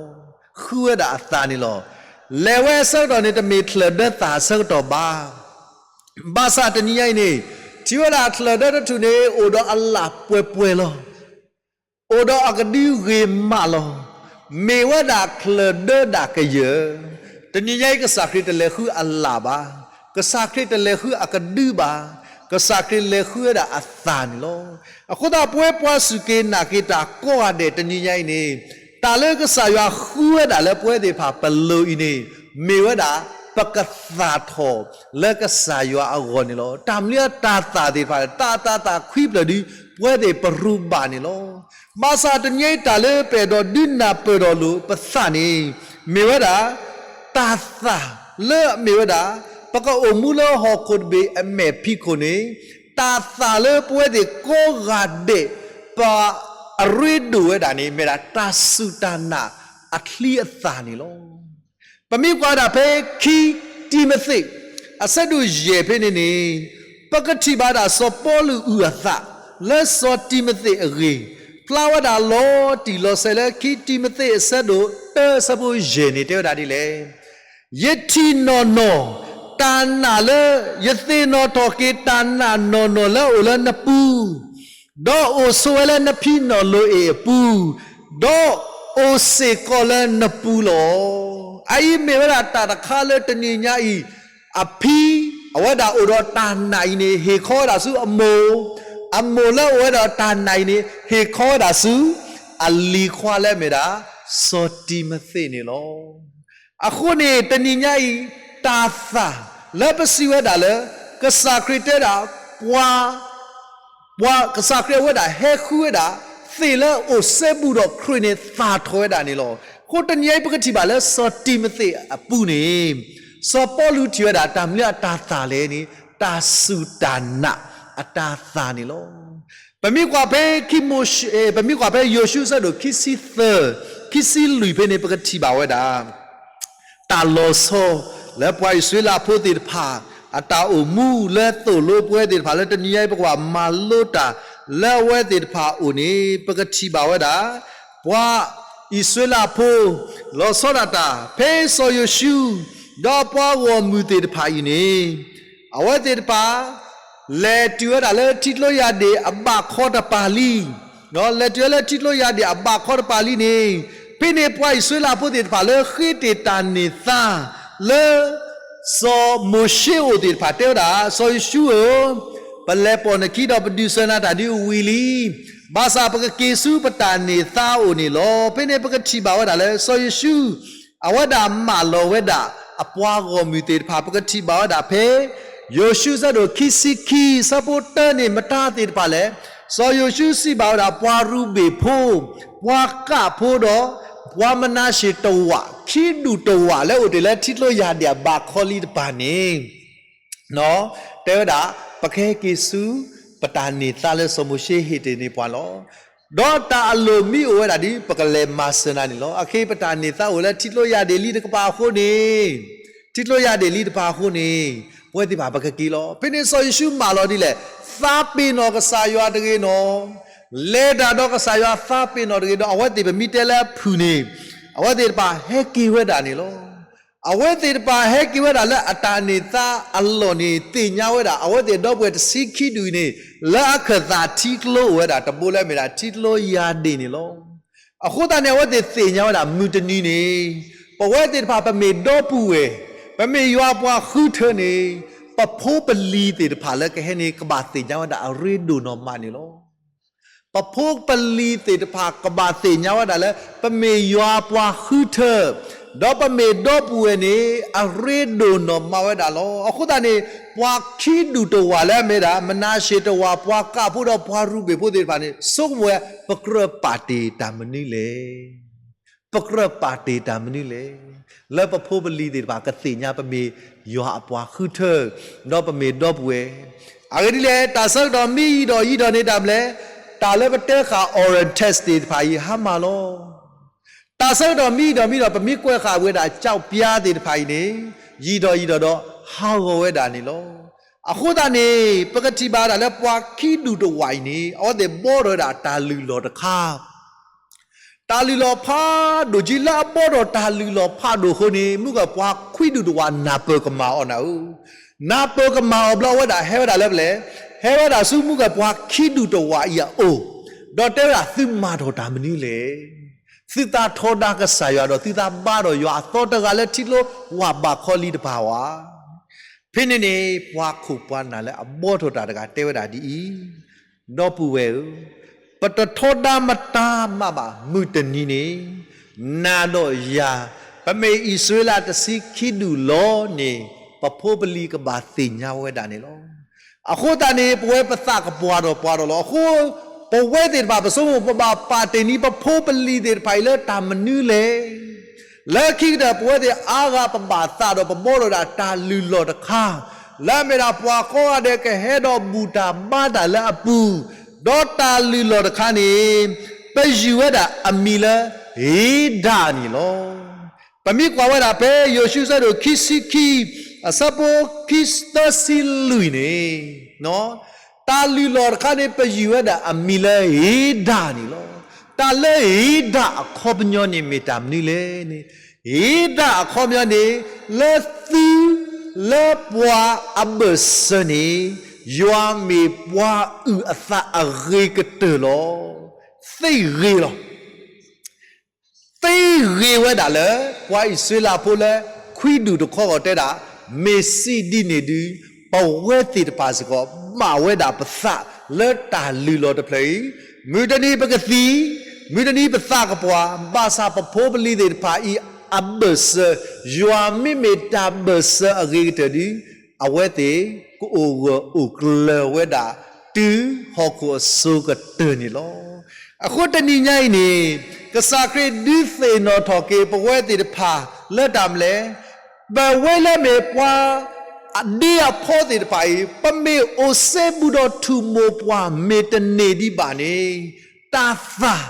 ဃုဝဲဒၣ်အသးန့ၣ်လီၤ. လဲၤဝဲအဆၢကတီၢ်န့ၣ် တမ့ၢ်ချၢၣ်ဒၢသၣ်အဆၢကတီၢ်ဘၣ်. ဘၣ်ဆၣ်တနံၤညါအံၤန့ၣ် ထံၣ်ဝဲဒၣ်ချၢၣ်ဒၢတထူၣ်န့ၣ် အိၣ်ဒီးအလၣ်ပှဲၤပှဲၤလီၤ. အိၣ်ဒီးအကဒုဂ့ၤမးလီၤ. မ့ၢ်ဝဲဒၣ်ချၢၣ်ဒၢဒၣ်ကယၢၢ်. တနံၤညါအံၤ ကစၢ်ခရံာ်တလဲၤဃုအလၣ်ဘၣ်. ကစၢ်ခရံာ်တလဲၤဃုအကဒုဘၣ်. ကစၢ်ခရံာ်လဲၤဃုဝဲဒၣ်အသးန့ၣ်လီၤ. အဃိသတး ပဝဲပှၤစူၢ်က့ၤနာ်က့ၤတၢ်ကိးဂၤဒဲးတနံၤညါအံၤန့ၣ် တၢ်လၢကစၢ်ယွၤဃုဝဲဒၣ်လၢပဝဲသ့ၣ်တဖၣ်ပလိၤအံၤန့ၣ် မ့ၢ်ဝဲဒၣ် ပကသၣ်ထီၣ်လၢကစၢ်ယွၤအဂီၢ်န့ၣ်လီၤ. တၢ်မနုၤတၢ်သၣ်သ့ၣ်တဖၣ် တၢ်သၣ်သၣ်ခွံဖျၢၣ်ဒုး ပဝဲသ့ၣ်ပရူးဘၣ်န့ၣ်လီၤ. ဘၣ်ဆၣ်တနံၤညါအံၤ တၢ်လၢပအဲၣ်ဒိးဒုးနၢ်ပၢၢ်ထီၣ်လိာ်ပသးန့ၣ် မ့ၢ်ဝဲဒၣ် တၢ်သၣ်လၢအမ့ၢ်ဝဲဒၣ် ပကအိၣ်မူလၢဟီၣ်ခိၣ်တဘ့ၣ်အမဲာ်ဖံးခိၣ်န့ၣ် တၢ်သၣ်လၢပဝဲသ့ၣ်ကိးဂၤဒဲး ပအရ့ဒိၣ်ဝဲဒၣ်န့ၣ် မ့ၢ်ဒၣ်တၢ်စူၢ်တၢ်နာ်အချံအသၣ်န့ၣ်လီၤ. ပမ့ၢ်ကွၢ်ဒၣ်ဖဲခံတံၤမသ့း အဆၢဒိၣ်ယဲၢ်ဖဲန့ၣ်န့ၣ်, ပကထံၣ်ဘၣ်ဒၣ်စီၤပီလူးအုၣ်အသး လၢစီၤတံၤမသ့းအဂ့ၢ်, ဖျါဝဲဒၣ်လီၤတံၢ်လီၤဆဲးလၢခံတံၤမသ့းအဆၢဒိၣ်တၢအဆၢဖိယဲၢ်န့ၣ် တဲဝဲဒၣ်ဒ်လဲၣ်. ယထံၣ်နီၢ်နီၢ်တၢ်နာ်လၢ ယသ့ၣ်နီၣ်ထီၣ်က့ၤတၢ်နာ်နီၢ်နီၢ်လၢအအိၣ်လၢနပူၤ, ဒီးအိၣ်ဆိးဝဲလၢနဖံနီၢ်လိၤအ့ၣ်အပူၤ, ဒီးအိၣ်စ့ၢ်ကီးလၢနပူၤလီၤ. အအံၤမ့ၢ်ဝဲဒၣ်တၢ်တခါလၢတနံၤညါအံၤ အဖံ အဝဲဒၣ်အိၣ်ဒီးတၢ်နာ်အံၤန့ၣ် ဟ့ၣ်ခီဝဲဒၣ်ဆူအမိၢ်, အမိၢ်လၢအအိၣ်ဝဲဒီးတၢ်နာ်အံၤန့ၣ် ဟ့ၣ်ခီဝဲဒၣ်ဆူ အလံၤခွါလၢအမ့ၢ်ဒၣ် စီၤတံၤမသ့းန့ၣ်လီၤ. အဃိန့ၣ် တနံၤညါအံၤ တၢ်သၣ်လၢပစံးဝဲဒၣ်လၢ ကစၢ်ခရံာ်တဲဒၣ် ပှၤ ပှၤကစၢ်ခရံာ်အဝဲဒၣ်ဟဲဃုဝဲဒၣ် သ့ၣ်လၢအိၣ်စဲဘူးဒီးခရံာ်န့ၣ် သၣ်ထီၣ်ဝဲဒၣ်န့ၣ်လီၤ. အဃိတနံၤအံၤ ပကထံၣ်ဘၣ်လၢစီၤတံၤမသ့းအပူၤန့ၣ် စီၤပီလူးထံၣ်ဝဲဒၣ်တၢ်မနုၤအတၢ်သၣ်လဲၣ်န့ၣ် တၢ်စူၢ်တၢ်နာ်အတၢ်သၣ်န့ၣ်လီၤ. ပမ့ၢ်ကွၢ်ဖဲ ပမ့ၢ်ကွၢ်ဖဲယိၤၡူအဆၢဒိၣ်ခံဆံသၢ, ခံဆံလွံၢ်ဖဲန့ၣ် ပကထံၣ်ဘၣ်ဝဲဒၣ် တၢ်လီၤဆီ လၢပှၤအံၣ်စရ့လးဖိသ့ၣ်တဖၣ် အတၢ်အိၣ်မူလၢသိၣ်လိပဝဲသ့ၣ်တဖၣ်လၢတနံၤညါအံၤ ပကဘၣ်မၤလိတၢ်လၢအဝဲသ့ၣ်တဖၣ်အအိၣ်န့ၣ် ပကထံၣ်ဘၣ်ဝဲဒၣ် ပှၤအံၣ်စရ့လးဖိ လီၤဆီဒၣ်တၢ် ဖဲစီၤယိၤၡူ ဒီးအပှၤဂီၢ်မုၢ်သ့ၣ်တဖၣ်အံၤန့ၣ် အဝဲသ့ၣ်တဖၣ် လဲၤတုၤဝဲဒၣ်လၢထံကျိယၤဒ့ၣ်အဘးခီတပၤလံ, ဒီးလဲၤတုၤဝဲလၢထံကျိယၤဒ့ၣ်အဘးခီတပၤလံန့ၣ်, ဖဲန့ၣ်ပှၤအံၣ်စရ့လးဖိသ့ၣ်တဖၣ်လၢဃ့တ့ၢ်တၢ်န့ၢ်သါ လၢ စီၤမိၤၡ့အအိၣ်သ့ၣ်တဖၣ်တဲဝဲဒၣ်, စီၤယိၤၡူဧၢ, ပလဲၤပိာ်နခံဒီးပဒုးဆၢနၤတၢ်ဒ်အံၤဝံၤလံ, ဘၣ်ဆၣ်ပကက့ၤဆူပတၢ်န့ၢ်သါအအိၣ်န့ၣ်လီၤ. ဖဲန့ၣ်ပကထံၣ်ဘၣ်ဝဲဒၣ်လၢစီၤယိၤၡူ အဝဲဒၣ်မၢလီၤဝဲဒၣ်အပှၤဂီၢ်မုၢ်သ့ၣ်တဖၣ် ပကထံၣ်ဘၣ်ဝဲဒၣ်ဖဲ ယိၤၡူအဆၢဒိၣ်ခံဆံခံ အဆၢဖိတၢန့ၣ် မတၤသ့ၣ်တဖၣ်လဲၣ်. စီၤယိၤၡူစံးဘၣ်ဝဲဒၣ် ပှၤရူၤဘ့ၣ်ဖိ, ပှၤကးဖိဒီး ပှၤမနၤၡ့တဝာ် ခံဒူၣ်တဝာ်လၢအိၣ်တ့ၢ်လၢထံကျိယၤဒ့ၣ်အဘးခီလံတဖၣ်န့ၣ် တဲဝဲဒၣ် ပကဟဲက့ၤဆူ ပတၢ်န့ၢ်သါလၢစီၤမိၤၡ့ဟ့ၣ်တ့ၢ်န့ၢ်ပှၤလီၤ. ဒီးတၢ်အလိၣ်မ့ၢ်အိၣ်ဝဲဒၣ်ဒီး ပကလဲၤမၤစၢၤနၤန့ၣ်လီၤ. အဃိပတၢ်န့ၢ်သါအိၣ်လၢထံကျိယၤဒ့ၣ်လံတကပၤအဃိန့ၣ်, ထံကျိယၤဒ့ၣ်လံတဖၣ်အဃိန့ၣ်, ပဝဲသ့ၣ်တဖၣ်ပကက့ၤလီၤ. ဖဲန့ၣ်စီၤယိၤၡူမၢလီၤဒ်လဲၣ်, သးပ့ၤနီၣ်ကစၢ်ယွၤတဂ့ၤနီၤ, လဲၤတၢ်ဒီးကစၢ်ယွၤသးပ့ၤနီၣ်တဂ့ၤဒီး အဝဲသ့ၣ်ပမ့ၢ်တဲလၢအဖုၣ်န့ၣ်, အဝဲသ့ၣ်တဖၣ်ဟဲက့ၤဝဲဒၣ်န့ၣ်လီၤ. အဝဲသ့ၣ်တဖၣ်ဟဲက့ၤဝဲဒၣ်လၢအတၢ်န့ၢ်သါအလီၢ်န့ၣ် သ့ၣ်ညါဝဲဒၣ် အဝဲသ့ၣ်ဒီပုၢ်ဝဲၢ်တဆံခံဒူၣ်အံၤန့ၣ် လၢအခၢၣ်သးထံကျိအိၣ်ဝဲဒၣ် တဘိလၢအမ့ၢ်ဒၣ်ထံကျိယၤဒ့ၣ်န့ၣ်လီၤ. အဃိသတးန့ၣ် အဝဲသ့ၣ်သ့ၣ်ညါဝဲဒၣ် မုၢ်တနံၤန့ၣ် ပဝဲသ့ၣ်တဖၣ်ပမ့ၢ်ဒီပုၢ်ဝဲၢ်, ပမ့ၢ်ယွၤပှၤဃုထၢန့ၣ် ပဖိပလံၤသ့ၣ်တဖၣ်လၢကဟဲန့ၣ် ကဘၣ်သ့ၣ်ညါဝဲဒၣ်အရ့ဒိၣ်နီၢ်မးန့ၣ်လီၤ. ပဖိပလံၤသ့ၣ်တဖၣ်ကဘၣ်သ့ၣ်ညါဝဲဒၣ်လၢ ပမ့ၢ်ယွၤပှၤဃုထၢ, ဒီးပမ့ၢ်ဒီပုၢ်ဝဲၢ်န့ၣ် အရ့ဒိၣ်နီၢ်မးဝဲဒၣ်လီၤ. အဃိသတးန့ၣ် ပှၤခံဒူၣ်တဝာ်လၢအမ့ၢ်ဒၣ် မနၤၡ့တဝာ် ပှၤကးဖိဒီးပှၤရူၤဘ့ၣ်ဖိသ့ၣ်တဖၣ်န့ၣ် ဆိကမိၣ်ဝဲ ပကြၢးပာ်တ့ၢ်တၢ်မနုၤလဲၣ်. ပကြၢးပာ်တ့ၢ်တၢ်မနုၤလဲၣ်. လၢပဖိပလံၤသ့ၣ်တဖၣ်ကသ့ၣ်ညါပမ့ၢ်ယွၤအပှၤဃုထၢ, ဒီးပမ့ၢ်ဒီပုၢ်ဝဲၢ်. အဂ့ၢ်ဒ်လဲၣ်, တၢ်ဆၢကတီၢ်မ့ၢ်ယံာ်ဒီးယံာ်ဒီးန့ၣ်တၢ်မနုၤလဲၣ်, တၢ်လၢပတဲဃာ် oral test သ့ၣ်တဖၣ်အံၤ ဟါမၢ်လီၤ. တၢ်ဆၢကတီၢ်မ့ၢ်ယံာ်ဒီးမ့ၢ်ဒီး ပမ့ၢ်ကွဲးဃာ်ဝဲဒၣ် ကၠီၣ်ပျါသ့ၣ်တဖၣ်အံၤန့ၣ် ယံာ်ဒီးယံာ်ဒီးဒီး ဟးဂီၤဝဲဒၣ်န့ၣ်လီၤ. အဃိသတးန့ၣ် ပကထံၣ်ဘၣ်ဒၣ်လၢပှၤခံဒူၣ်တဝာ်အံၤန့ၣ် အဝဲသ့ၣ်ဘီထီၣ်ဝဲဒၣ်တၢ်လုၢ်လီၢ်တခါ တၢ်လုၢ်လီၢ်ဖးဒိၣ်က့ လၢအဘီထီၣ်တၢ်လုၢ်လီၢ်ဖးဒိၣ်အဃိန့ၣ် မုၢ်ကပှၤခွံဒူၣ်တဝာ်နၢ်ပၢၢ်ကမၣ်အီၤနၤဧၢ. နၢ်ပၢၢ်ကမၣ်အီၤဘျီဝဲဒၣ်ဟဲဝဲဒၣ်လၢပလဲၣ်, ဟဲဝဲဒၣ်ဆူမုၢ်ကပှၤခံဒူၣ်တဝာ်အံၤအအိၣ်, ဒီးတဲဝဲဒၣ်သုမၤထီၣ်တၢ်မနုၤလဲၣ်. သုသးထီဒါကစၢ်ယွၤဒီးသုသးဘါဒီးယွၤအသီတဂၤလၢထံကျိဝၢ်ဘးခီလံတဖၣ်ဧါ. ဖဲန့ၣ်န့ၣ် ပှၤခိၣ်ပှၤနၢ်လၢအဘီထီၣ်တၢ်တဂၤတဲဝဲဒၣ်ဒ်အံၤ, ဒီပုၢ်ဝဲၢ်ဧၢ, ပတထီဒါမတၤမးဘၣ် မုၢ်တနံၤန့ၣ်, နၤဒီးယၤ, ပမ့ၢ်အံၣ်စရ့လးတဆံခံဒူၣ်လီၤန့ၣ် ပဖိပလံၤကဘၣ်သ့ၣ်ညါဝဲဒၣ်န့ၣ်လီၤ. အဃိသတးန့ၣ် ပဝဲပသးကပှၢ်ထီၣ်ပှၢ်ထီၣ်လီၤ. အဃိ ပဝဲသ့ၣ်တဖၣ်ပဆိကမိၣ် ပဘၣ်ပာ်တ့ၢ်န့ၢ်ပဖိပလံၤသ့ၣ်တဖၣ်အံၤလၢတၢ်မနုၤလဲၣ်. လၢခံကတၢၢ် ပဝဲသ့ၣ်အါဂၤပဘၣ်သးဒီးပဘီထီၣ်ဒၣ်တၢ်လုၢ်လီၢ်တခါ, လၢအမ့ၢ်ဒၣ်ပှၤကိးဂၤဒဲးကဟဲဒီးဘူၣ်တၢ်ဘါတၢ်လၢအပူၤ, ဒီးတၢ်လုၢ်လီၢ်တခါန့ၣ် ပယုၢ်ဝဲဒၣ်အမံၤလၢ ဧ့ဒၣ်န့ၣ်လီၤ. ပမ့ၢ်ကွၢ်ဝဲဒၣ်ဖဲယိၤၡူအဆၢဒိၣ်ခံဆံခံ အဆၢဖိခံဆံသၢဆံလွံၢ်န့ၣ်, တၢ်လုၢ်လီၢ်တခါန့ၣ် ပယုၢ်ဝဲဒၣ်အမံၤလၢဧ့ဒၣ်န့ၣ်လီၤ. တၢ်လၢဧ့ဒၣ်အခီပညီန့ၣ်မ့ၢ်တၢ်မနုၤလဲၣ်န့ၣ်, ဧ့ဒၣ်အခီပညီန့ၣ် လၢသု လၢပှၤအဘၢၣ်စၢၤန့ၣ် ယွၤမ့ၢ်ပှၤအုၣ်အသးအဂ့ၤကတၢၢ်လီၤ. သ့ဂ့ၤလီၤ. သ့ဂ့ၤဝဲဒၣ်လၢ ပှၤအံၣ်စရ့လးဖိလၢ ခွံဒူၣ်တခီဂီၢ်တဲဒၣ်, မ့ၢ်စံးဒ်န့ၣ်ဒုး ပဝဲသ့ၣ်တဖၣ်စ့ၢ်ကီး ဘၣ်ဝဲဒၣ်ပသးလၢတၢ်လုၢ်လီၢ်တဖျၢၣ်အံၤ, မုၢ်တနံၤပကသံ, မုၢ်တနံၤပသးကပှၢ်, ဘၣ်ဆၣ်ပဖိပလံၤသ့ၣ်တဖၣ်အံၤအဘၢၣ်စၢၤ, ယွၤမ့မ့ၢ်တၢ်ဘၢၣ်စၢၤအဂ့ၤကတၢၢ်ဒုး အဝဲသ့ၣ်ကအိၣ်ဂၢၢ်အိၣ်ကျၢၤဝဲဒၣ် တုၤဟီၣ်ခိၣ်အစိၤကတၢၢ်န့ၣ်လီၤ. အဃိတနံၤညါအံၤန့ၣ်, ကစၢ်ခရံာ်ဒုးသ့ၣ်နီၣ်ထီၣ်က့ၤပဝဲသ့ၣ်တဖၣ်လၢတၢ်မနုၤလဲၣ်, ပဝဲလၢမ့ၢ်ပှၤ အဒ့အဖီသ့ၣ်တဖၣ်အံၤ ပမ့ၢ်အိၣ်စဲဘူးဒီးထူၣ်မိၢ်ပှၢ်မ့ၢ်တန့ၢ်ဒံးဘၣ်န့ၣ်, တၢ်သၣ်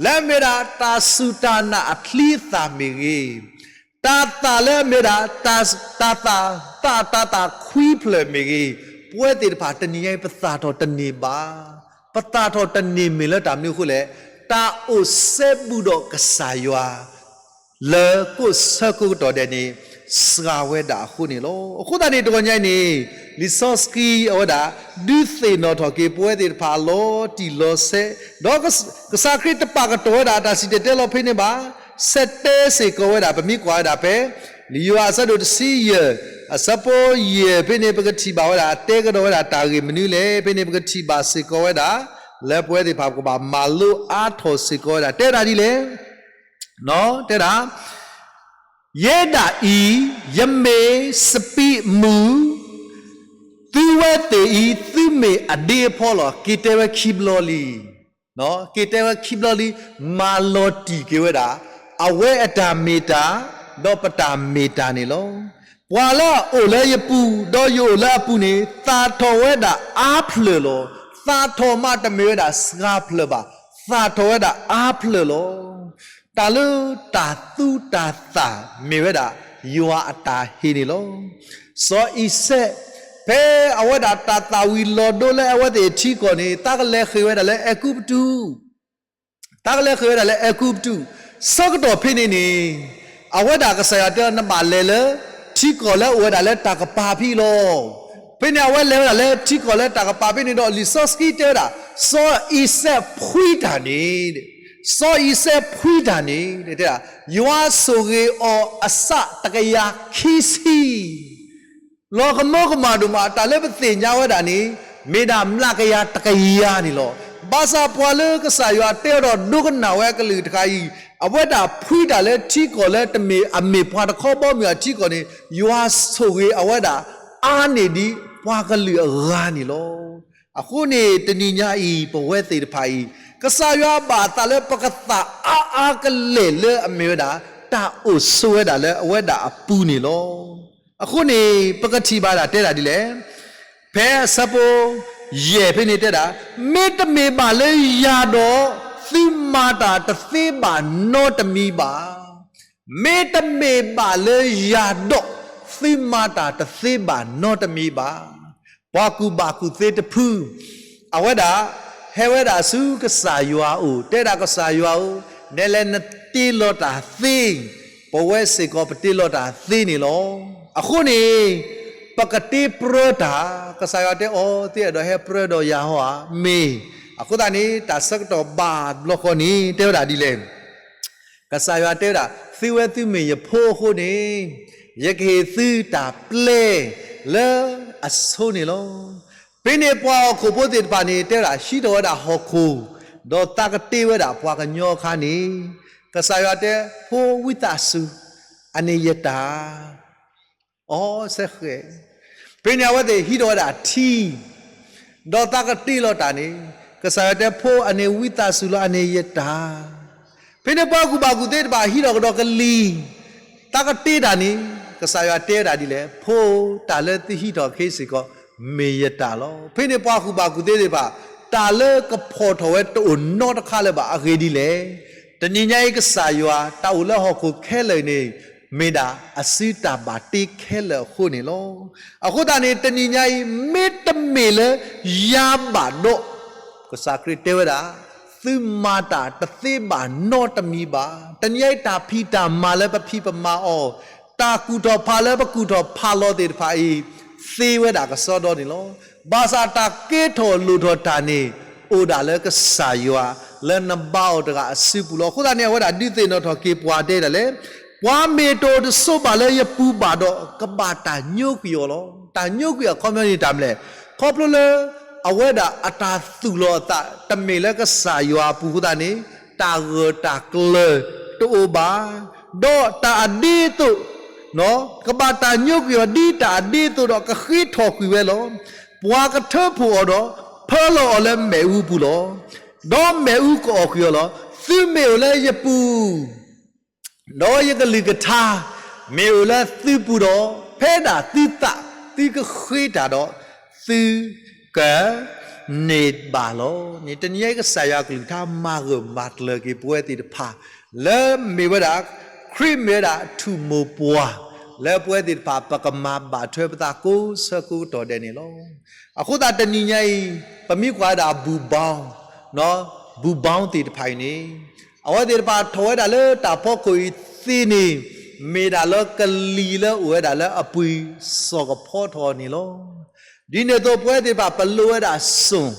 လၢအမ့ၢ်ဝဲဒၣ်တၢ်စူၢ်တၢ်နာ်အချံအသၣ်မ့ၢ်ဂ့ၤ, တၢ်သၣ်လၢအမ့ၢ်ဝဲဒၣ် တၢ်သၣ် သၣ်တၢ်သၣ်ခွံဖျၢၣ်မ့ၢ်ဂ့ၤ, ပဝဲသ့ၣ်တဖၣ်တနံၤညါအံၤ ပသၣ်ထီၣ်တန့ၢ်ဘၣ်. ပသၣ်ထီၣ်တန့ၢ်မ့ၢ်လၢတၢ်မနုၤအဃိလဲၣ်, တၢ်အိၣ်စဲဘူးဒီးကစၢ်ယွၤ လၢကိးဆၢကိးကတီၢ်ဒဲးန့ၣ် စှၤဝဲဒၣ်အဃိန့ၣ်လီၤ. အဃိသတးန့ၣ် တဂီၤညါအံၤန့ၣ် လံာ်စီဆှံအဝဲဒၣ် ဒုးသ့ၣ်နီၣ်ထီၣ်က့ၤပဝဲသ့ၣ်တဖၣ်လီၤတံၢ်လီၤဆဲး, ဒီးကစၢ်ခရံာ်တပာ်ကတီၢ်ဝဲဒၣ်တၢ်စံၣ်တဲၤတဲလီၤဖဲန့ၣ်ဘၣ်, ဆဲးတဲစ့ၢ်ကီးဝဲဒၣ် ပမ့ၢ်ကွၢ်ဝဲဒၣ်ဖဲ လံာ်ယိၤဟၣ်အဆၢဒိၣ်တဆံယဲၢ် အဆၢဖိယဲၢ်ဖဲန့ၣ် ပကထံၣ်ဘၣ်ဝဲဒၣ် တဲကဒီးဝဲဒၣ်တၢ်ဂ့ၢ်မနုၤလဲၣ်, ဖဲန့ၣ်ပကထံၣ်ဘၣ်စ့ၢ်ကီးဝဲဒၣ် လၢပဝဲသ့ၣ်တဖၣ်ပကဘၣ်မၤလိအါထီၣ်စ့ၢ်ကီးဝဲဒၣ် တဲဝဲဒၣ်ဒ်လဲၣ်, တဲဒၣ် ယဲဒၣ်အံၤ ယမ့ၢ်စပံးအမုၢ်, သုဝဲသ့ၣ်အံၤ သုမ့ၢ်အဒ့အဖီလီၤ. က့ၤတဲဝဲခံဘျီလံ, က့ၤတဲဝဲခံဘျီလံ, မၤလီၤတံၢ်က့ၤဝဲဒၣ် အဝဲအတၢ်မ့ၢ်တၢ် ဒီးပတၢ်မ့ၢ်တၢ်န့ၣ်လီၤ. ပှၤလၢအအိၣ်လၢယပူၤ ဒီးယအိၣ်လၢအပူၤန့ၣ် သၣ်ထီၣ်ဝဲဒၣ်အါဖျၢၣ်လီၤ. သၣ်ထီၣ်မးတမ့ၢ်ဝဲဒၣ်စှၤဖျၢၣ်ဘၣ်, သၣ်ထီၣ်ဝဲဒၣ်အါဖျၢၣ်လီၤ. တၢ်လၢတၢ်သူတၢ်သၣ်မ့ၢ်ဝဲဒၣ် ယွၤအတၢ်ဟ့န့ၣ်လီၤ. စီၤအံၤစဲး ဖဲအဝဲဒၣ်တၢ်သၣ်ဝံၤလီၤဒိလၢအဝဲသ့ၣ်ထံကီၢ်န့ၣ် တၢ်ကလဲၤဃ့ၢ်ဝဲဒၣ်လၢအဲၤကူပတူး တၢ်ကလဲၤဃ့ၢ်ဝဲဒၣ်လၢအဲၤကူပတူး, ဆၢကတီၢ်ဖဲန့ၣ်န့ၣ် အဝဲဒၣ်ကစၢ်ယွၤတဲအီၤ နဘၣ်လဲၤလၢ ထံကီၢ်လၢအအိၣ်ဝဲဒၣ်လၢတၢ်ကပၤဖဲအံၤလီၤ. ဖဲန့ၣ်အဝဲလဲၤဝဲဒၣ်လၢထံကီၢ်လၢတၢ်ကပၤဖဲန့ၣ်ဒီး လံာ်စီဆှံတဲဝဲဒၣ် စီၤအံၤစဲးဖှံတၢ်န့ၣ်, စီၤအံၤစဲးဖှံတၢ်န့ၣ် တဲဒၣ် ယွၤဆိၣ်ဂ့ၤအီၤအစးတကယၤခံဆံ လီၤကမၢကမၣ်ဒိၣ်မး တၢ်လၢပသ့ၣ်ညါဝဲဒၣ်န့ၣ် မ့ၢ်ဒၣ်မျးကယၤတကယၤန့ၣ်လီၤ. ဘၣ်ဆၣ်ပှၤလၢကစၢ်ယွၤတဲအီၤဒီးဒိကနၣ်ဝဲအကလုၢ်တခါအံၤ အဝဲဒၣ်ဖှံတၢ်လၢထံကီၢ်လၢတမ့ၢ်အမ့ၢ်ပှၤတခီဘီမုၢ်အထံကီၢ်န့ၣ် ယွၤဆိၣ်ဂ့ၤအဝဲဒၣ် အါန့ၢ်ဒံးပှၤကလုာ်အဂၤန့ၣ်လီၤ. အဃိန့ၣ် တနံၤညါအံၤ ပဝဲသ့ၣ်တဖၣ်အံၤ ကစၢ်ယွၤဘၣ်သးလၢပကသၣ်အါအါကလဲာ်လၢအမ့ၢ်ဝဲဒၣ် တၢ်အိၣ်ဆိးဝဲဒၣ်လၢအဝဲဒၣ်အပူၤန့ၣ်လီၤ. အဃိန့ၣ် ပကထံၣ်ဘၣ်ဒၣ်တဲဒၣ်ဒ်လဲၣ်, ဖဲအဆၢဖိယဲၢ်ဖဲန့ၣ်တဲဒၣ်, မ့တမ့ၢ်ဘၣ်လၢယၤဒီး သုမၤတၢ်တသ့ဘၣ်နီတမံၤဘၣ်. မ့တမ့ၢ်ဘၣ်လၢယၤဒီး သုမၤတၢ်တသ့ဘၣ်နီတမံၤဘၣ်. ပှၤကူၣ်ဘၣ်ကူၣ်သ့တဖု အဝဲဒၣ် ဟဲဝဲဒၣ်ဆူကစၢ်ယွၤအအိၣ် တဲဒၣ်ကစၢ်ယွၤဧၢ, နဲလဲၣ်နတ့လီၤတၢ်သ့, ပဝဲစ့ၢ်ကီးပတ့လီၤတၢ်သ့န့ၣ်လီၤ. အဃိန့ၣ် ပကတ့ပြၢတၢ်, ကစၢ်ယွၤတဲအီၤ သုအဲၣ်ဒိးဟဲပြၢဒီးယၤဟီဧါ, မ့ၢ်, အဃိသတးန့ၣ် တၢ်ဆၢကတီၢ်ဘၣ်ဘျီဃီန့ၣ် တဲဝဲဒၣ်ဒ်လဲၣ် ကစၢ်ယွၤတဲဝဲဒၣ် သုဝဲသုမ့ၢ်ယဖိအဃိန့ၣ် ယကဟ့ၣ်သုတၢ်ပျဲလၢအဆိန့ၣ်လီၤ. ဖဲန့ၣ်ပှၤဟီၣ်ခိၣ်ဖိသ့ၣ်တဖၣ်န့ၣ် တဲဝဲဒၣ်ဟံးထီၣ်ဝဲဒၣ်ဟီၣ်ခိၣ် ဒီးသးကတ့ဝဲဒၣ်ပှၤကညီအခါန့ၣ် ကစၢ်ယွၤတဲ ဖိဝံသးစူၤ အန့ၣ်ယတၢ် အီစဲဃဲ, ဖဲန့ၣ်အဝဲသ့ၣ်ဟံးထီၣ်ဝဲဒၣ်ထံ ဒီးသးကတ့လီၤတၢ်န့ၣ် ကစၢ်ယွၤတဲဖိအန့ၣ်ဝံသးစူၤလီၤ အန့ၣ်ယတၢ်. ဖဲန့ၣ်ပှၤကူၣ်ဘၣ်ကူၣ်သ့သ့ၣ်တဖၣ်ဟံးထီၣ်ကဒီးကလံၤ သးကတ့တၢ်န့ၣ် ကစၢ်ယွၤတဲဝဲဒၣ်ဒ်လဲၣ် ဖိတၢ်လၢသုဟံးထီၣ်ခဲအံၤစ့ၢ်ကီး မ့ၢ်ယတၢ်လီၤ. ဖဲန့ၣ်ပှၤကူၣ်ဘၣ်ကူၣ်သ့သ့ၣ်တဖၣ် တၢ်လၢကဖီၣ်ထီၣ်ဝဲတအိၣ်နီတခါလၢၤဘၣ် အဂ့ၢ်ဒ်လဲၣ်. တနံၤညါအံၤကစၢ်ယွၤ တၢ်အိၣ်လၢဟီၣ်ခိၣ်ခဲလၢာ်န့ၣ် မ့ၢ်ဒၣ်အစုတၢ်ဘၣ်တ့ခဲလၢာ်အဃိန့ၣ်လီၤ. အဃိသတးန့ၣ် တနံၤညါအံၤ မ့တမ့ၢ်လၢယၤဘၣ်ဒီး, ကစၢ်ခရံာ်တဲဝဲဒၣ်, သုမၤတၢ်တသ့ဘၣ်နီတမံၤဘၣ်. တနံၤညါအံၤ တၢ်ဖံးတၢ်မၤလၢပဖံးပမၤအီၤ, တၢ်ကူၣ်ထီၣ်ဖးလၢပကူၣ်ထီၣ်ဖးလီၤသ့ၣ်တဖၣ်အံၤ သ့ဝဲဒၣ်ကစီဒီန့ၣ်လီၤ. ဘၣ်ဆၣ်တၢ်ကဲထီၣ်လိၣ်ထီၣ်တၢ်န့ၣ် အိၣ်ဒၣ်လၢကစၢ်ယွၤ လၢနဘါအီၤတဂၤအစုပူၤလီၤ. အဃိသတးန့ၣ် အဝဲဒၣ်ဒုးသ့ၣ်နီၣ်ထီၣ်က့ၤပှၤတဲဒၣ်လဲၣ်, ပှၤမ့ၢ်တအိၣ်တဆိးဘၣ်လၢယပူၤဘၣ်ဒီး ကဘၣ်တၢ်ညိကွံာ်အီၤလီၤ. တၢ်ညိကွံာ်အခီပညီန့ၣ်တၢ်မနုၤလဲၣ်, ခီဖျိလၢ အဝဲဒၣ်အတၢ်သူၣ်လီၤအသး တမ့ၢ်လၢကစၢ်ယွၤအပူၤအဃိသတးန့ၣ် တၢ်ဂၢၢ်တၢ်ကျၢၤတအိၣ်ဘၣ်, ဒီးတၢ်အဒ့အသိး ကဘၣ်တၢ်ညိကွံာ်အီၤ ဒ်တၢ်အဒ့အသိးဒီး ကဃ့ထီၣ်ကွံာ်ဝဲလီၤ. ပှၤကထၢဖှိၣ်အီၤဒီး ဖၢလီၤအီၤလၢမ့ၣ်အူပူၤလီၤ. ဒီးမ့ၣ်အူကအီၣ်ကွံာ်အီၤလီၤ. သုမ့ၢ်အိၣ်လၢယပူၤ ဒီးယကလုၢ်ကထါ မ့ၢ်အိၣ်လၢသုပူၤဒီး, ဖဲဒၣ်သုသး သုကဃ့တၢ်ဒီး သုက န့ၢ်ဘၣ်လီၤန့ၣ်. တနံၤညါအံၤကစၢ်ယွၤအကလုၢ်ကထါ မၤဂၢၢ်မၤကျၢၤက့ၤပဝဲသ့ၣ်တဖၣ် လၢမ့ၢ်ဝဲဒၣ် ခရံာ်မ့ၢ်ဝဲဒၣ်ထူၣ်မိၢ်ပှၢ် လၢပဝဲသ့ၣ်တဖၣ် ပကမၤဘၣ်ထွဲပသးကိးဆၢကိးကတီၢ်ဒဲးန့ၣ်လီၤ. အဃိသတးတနံၤညါအံၤ ပမ့ၢ်ကွၢ်ဝဲဒၣ်ဘူၣ်ဘီ ဘူၣ်ဘီသ့ၣ်တဖၣ်အံၤန့ၣ် အဝဲသ့ၣ်တဖၣ်ထီၣ်ဝဲဒၣ်လၢတၢ်ဖီခိၣ်အံၤသ့န့ၣ် မ့ၢ်ဒၣ်လၢကလံၤလၢအိၣ်ဝဲဒၣ်လၢအပှ့ၤစီၣ်ကဖီထီၣ်န့ၣ်လီၤ. ဒ်န့ၣ်အသိးပဝဲသ့ၣ်တဖၣ်ပလိၣ်ဝဲဒၣ်စိၢ်,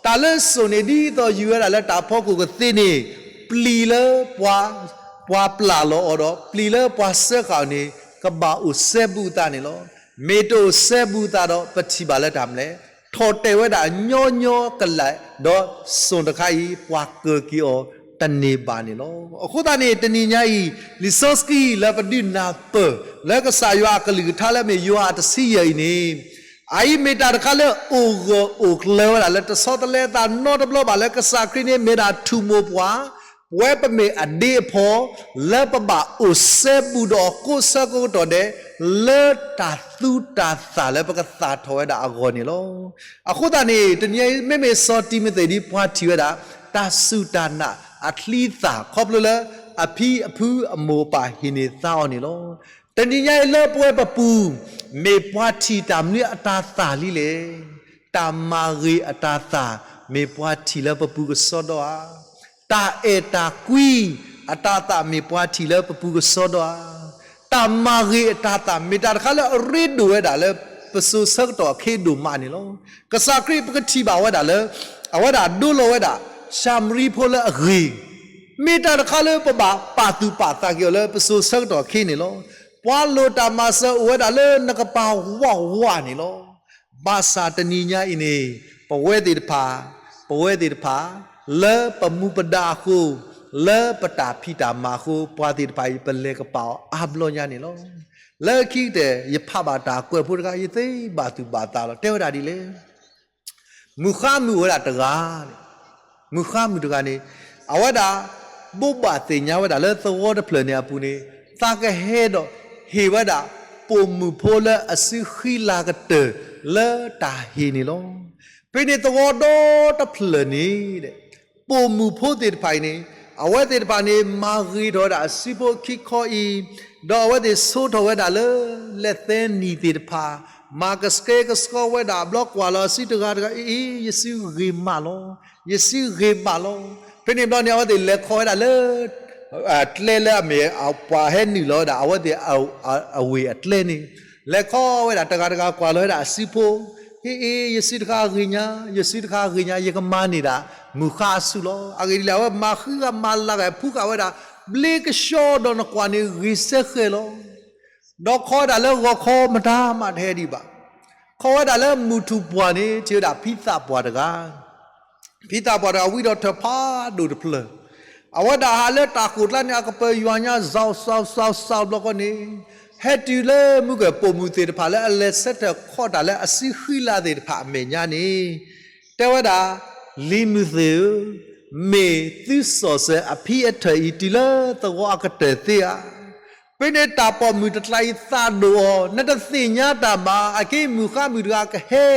တၢ်လၢစိၢ်န့ၣ် ဒ်သိးယူၤဝဲဒၣ်လၢတၢ်ဖီခိၣ်ကသ့န့ၣ် ပျံၤလၢ ပှၤပျၢ်လီၤအီၤဒီး ပျံၤလၢပှၤစၢဃာ်အီၤန့ၣ် ကဘၣ်အိၣ်စဲဘူးအသးန့ၣ်လီၤ. မ့ၢ်တအိၣ်စဲဘူးအသးဒီး ပထံၣ်ဘၣ်လၢတၢ်မနုၤလဲၣ်, ထီၣ်တဲာ်ဝဲဒၣ်ညီညီကလဲာ် ဒီးစိၢ်တခါအံၤ ပှၤကၢၤက့ၤအီၤတန့ၢ်ဘၣ်န့ၣ်လီၤ. အဃိသတးန့ၣ် တနံၤညါအံၤ လံာ်စီဆှံလၢပဒုးနၢ်ပၢၢ် လၢကစၢ်ယွၤအကလုၢ်ကထါလၢမ့ၢ်ယိၤဟၣ်တဆံယဲၢ်အံၤန့ၣ် အအံၤမ့ၢ်တၢ်တခါလၢအိၣ်ဂၢၢ်အိၣ်ကျၢၤဝဲဒၣ်လၢ တဆီတလဲသးနီတဘျီဘၣ်လၢကစၢ်ခရံာ်န့ၣ်မ့ၢ်ဒၣ်ထူၣ်မိၢ်ပှၢ်, ပဝဲပမ့ၢ်အဒ့အဖီ လၢပဘၣ်အိၣ်စဲဘူးဒီးအီၤကိးဆၢကိးကတီၢ်ဒဲး လၢတၢ်သူတၢ်သၣ်လၢပကသၣ်ထီၣ်ဝဲဒၣ်အဂီၢ်န့ၣ်လီၤ. အဃိသတးန့ၣ် တနံၤအံၤ မ့မ့ၢ်စီၤတံၤမသ့းဒ်ပှၤထံၣ်ဝဲဒၣ် တၢ်စူၢ်တၢ်နာ်အချံအသၣ် ခီဖျိလၢ အဖံအဖုအမိၢ်အပၢ်ဟ့ၣ်န့ၢ်သါအီၤန့ၣ်လီၤ. တနံၤညါအံၤလၢပဝဲပပူၤ မ့ၢ်ပှၤထံၣ်တၢ်မနုၤအတၢ်သၣ်လံလဲၣ်. တၢ်မၤဂ့ၤအတၢ်သၣ် မ့ၢ်ပှၤထံၣ်လၢပပူၤကစီဒီဧါ. တၢ်အဲၣ်တၢ်ကွံအတၢ်သၣ် မ့ၢ်ပှၤထံၣ်လၢပပူၤကစီဒီဧါ. တၢ်မၤဂ့ၤအတၢ်သၣ် မ့ၢ်တၢ်တခါလၢအရ့ဒိၣ်ဝဲဒၣ်လၢ ပစိၤဆၢကတီၢ်ခဲအံၤဒိၣ်မးန့ၣ်လီၤ. ကစၢ်ခရံာ်ပကထံၣ်ဘၣ်ဝဲဒၣ်လၢ အဝဲဒၣ်ဒိလီၤဝဲဒၣ် ၡၤမရံဖိလၢအဂ့ၤ မ့ၢ်တၢ်တခါလၢပဘၣ်ပာ်သူၣ်ပာ်သးက့ၤအီၤလၢ ပစိၤဆၢကတီၢ်ခဲအံၤန့ၣ်လီၤ. ပှၤလိၣ်တၢ်မၤစၢၤအိၣ်ဝဲဒၣ်လၢနကပၤဝးဝးန့ၣ်လီၤ. ဘၣ်ဆၣ်တနံၤညါအံၤန့ၣ် ပဝဲသ့ၣ်တဖၣ်, ပဝဲသ့ၣ်တဖၣ် လၢပမူပဒါအဃိ, လၢပတၢ်ဖံးတၢ်မၤအဃိ ပှၤသ့ၣ်တဖၣ်အံၤ ပလဲၤကပာ်အီၤအါဘျီညါန့ၣ်လီၤ. လၢခံကတၢၢ် ယဖးဘၣ်တၢ်ကွဲးဖိတခါ ယသ့ဘၣ်သူၣ်ဘၣ်သးလီၤ. တဲဝဲဒၣ်ဒ်လဲၣ်. မုၢ်ဃါမုၢ်အိၣ်ဝဲဒၣ်တဂၤန့ၣ်, မုၢ်ဃါမုၢ်တဂၤန့ၣ် အဝဲဒၣ် ဘိးဘၣ်သ့ၣ်ညါဝဲဒၣ်လၢသဝီတဖျၢၣ်န့ၣ်အပူၤန့ၣ် သးကဟဲဒီးဟ့ၣ်ဝဲဒၣ် ပိာ်မုၣ်ဖိလၢအစုဃံလၤကတၢၢ်လၢတၢ်ဟ့ၣ်န့ၣ်လီၤ. ဖဲန့ၣ်သဝီဒီတဖျၢၣ်န့ၣ် ပိာ်မုၣ်ဖိသ့ၣ်တဖၣ်အံၤန့ၣ် အဝဲသ့ၣ်တဖၣ်န့ၣ် မၤဂ့ၤထီၣ်ဝဲဒၣ်အစုဖိခံခီအံၤ, ဒီးအဝဲသ့ၣ်ဆိထီၣ်ဝဲဒၣ်လၢ လဲၤသဲနံၣ်သ့ၣ်တဖၣ်, မၤကဆှဲကဆှီဝဲဒၣ် ဘျီကွၢ်လီၤအစုတဂၤတဂၤ အ့ အ့ ယစုဂ့ၤမးလီၤ, ယစုဂ့ၤမးလီၤ. ဖဲန့ၣ်ဘျီန့ၣ် အဝဲသ့ၣ်လဲၤခီဝဲဒၣ်လၢ ကျဲလၢအမ့ၢ်ပှၤဟဲနုာ်လီၤဝဲဒၣ် အဝဲသ့ၣ်အဝ့ၢ်အကျဲန့ၣ်, လဲၤခီဝဲဒၣ်တဂၤတဂၤကွၢ်လီၤဝဲဒၣ်အစုဖိ, အ့ အ့ ယစုတခါဂ့ၤညါ, ယစုတခါဂ့ၤညါ, ယကမၤန့ၢ်ဒၣ် မုၢ်ဃါအစုလီၤ. အဂ့ၢ်ဒ်လဲၣ် အဝဲမၤဃံဃာ်မၤလၤဂာ်ဖူဃာ်ဝဲဒၣ် ဘျ့ကဆှီဒီးနကွၢ်န့ၣ်ဂ့ၤစဲဃဲၤလီၤ. ဒီးခီဝဲဒၣ်လၢဂီၤခီမတၤမးတဟဲဒံးဘၣ်. ခီဝဲဒၣ်လၢမုၢ်ထူၣ်ပှၢ်န့ၣ် ထံၣ်ဝဲဒၣ်ဖံသးပှၢ်တဂၤ, ဖံသးပှၢ်တဂၤဝံဒီးထၢၣ်ဖးဒိၣ်တဖျၢၣ်, အဝဲဒၣ်ဟးလၢတၢ်ဃိးကျါန့ၣ် အကပၢၤယွၤညါ စီၤစီၤစီၤစီၤဘျီဃီန့ၣ်, ဟဲတုၤလၢမုၢ်ကၢၢ်ပိာ်မုၣ်သ့ၣ်တဖၣ်လၢအလဲၤဆၢထၢၣ်ခီတၢ်လၢအစုဃံလၤသ့ၣ်တဖၣ်အမဲာ်ညါန့ၣ်, တဲဝဲဒၣ်, လံၤမုၢ်သ့ၣ်ဧၢ, မ့ၢ်သုစီၣ်စၢၤအဖံအထၢၣ်အံၤတုၤလၢသဝီအကတၢၢ်သ့ဧါ. ဖဲန့ၣ်တၢ်ပိာ်မုၣ်တကျါအံၤသးဒိၣ်အီၤ, နတသ့ၣ်ညါတၢ်ဘၣ်, အက့မုၢ်ဃါမုၢ်တဂၤကဟဲ,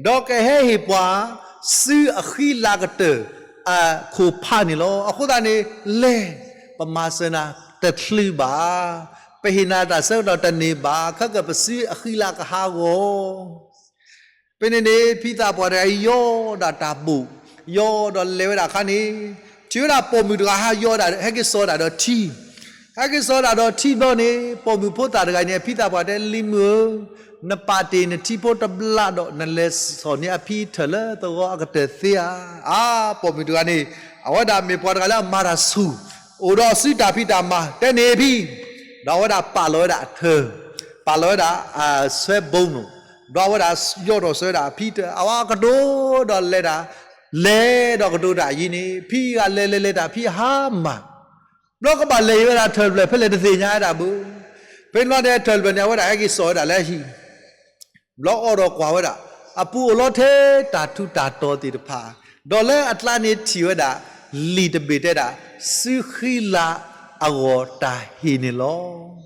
ဒီးကဟဲဟ့ၣ်ပှၤ စုအဃံလၤကတၢၢ် အခိၣ်ဖးန့ၣ်လီၤ. အဃိသတးန့ၣ် လဲၤ, ပမၤစၢၤနၤ, တချုးဘၣ်, ပဟ့ၣ်နၤတၢ်ဆၢကတီၢ်တန့ၢ်ဘၣ်, ခဲကပစုအဃံလၤကဟးဂီၤ. ဖဲန့ၣ်န့ၣ် ဖံသးပှၢ်တဂၤအံၤ ယီၢ်ဒၣ်တၢ်ဘိၣ်, ယီၢ်ဒီးလဲၤဝဲဒၣ်အခါန့ၣ်, ထံၣ်ဝဲဒၣ်ပိာ်မုၣ်တဂၤဟးယီၢ်ဒၣ် ဟဲက့ၤစိာ်ဒၣ်ဒီးထံ, ဟဲက့ၤစိာ်ဒၣ်ဒီးထံဘျီန့ၣ် ပိာ်မုၣ်ဖိသၣ်တဂၤအံၤန့ၣ် ဖံသးပှၢ်တဲ လံၤမုၣ်ဧၢ, နပာ်တ့ၢ်နထံဖိတဘျီဒီး နလဲၤစိာ်န့ၢ်အဖံထၢၣ်လၢသဝီအကတၢၢ်သ့ဧါ. အါ, ပိာ်မုၣ်တဂၤန့ၣ် အဝဲဒၣ်မ့ၢ်ပှၤတဂၤလၢအမၤတၢ်ဆူၣ်, အိၣ်ဒီးစုတၢ်ဖံးတၢ်မၤ တဲန့ၢ်ဖံ, ဒီးအဝဲဒၣ်ပာ်လီၤဝဲဒၣ်အထၢၣ်, ပာ်လီၤဝဲဒၣ်အဆွဲဘိန့ၣ်, ဒီးအဝဲဒၣ်ယီၢ်ထီၣ်စိာ်ဝဲဒၣ်အဖံထၢၣ် အဝဲကတိၤဒီးလဲၤဒၣ်, လဲၤဒီးကတိၤတၢ်အယံၤန့ၣ် ဖံဂၤလဲၤလဲၤလဲၤတၢ်ဖံအဟါမၢ် ဘျီကဘၣ်လဲၤဝဲဒၣ်ထၢၣ်တဖျၢၣ် ဖဲလဲၣ်တသ့ၣ်ညါဝဲဒၣ်ဘၣ်. ဖဲန့ၣ်ဘျီန့ၣ် ထၢၣ်တဖျၢၣ်န့ၣ် အဝဲဒၣ်ဟဲက့ၤစိာ်ဝဲဒၣ်လၢဟံၣ်, ဘျီအီၣ်ဒီးကွၢ်ဝဲဒၣ်, အပူၤအိၣ်လီၤထဲတၢ်ထူးတၢ်တီၤသ့ၣ်တဖၣ်, ဒီးလၢအကျါန့ၣ်ထံၣ်ဝဲဒၣ် လံာ်တဘ့ၣ်တဲဒၣ် စုဃံလၤအဂီၢ်တၢ်ဟ့ၣ်န့ၣ်လီၤ.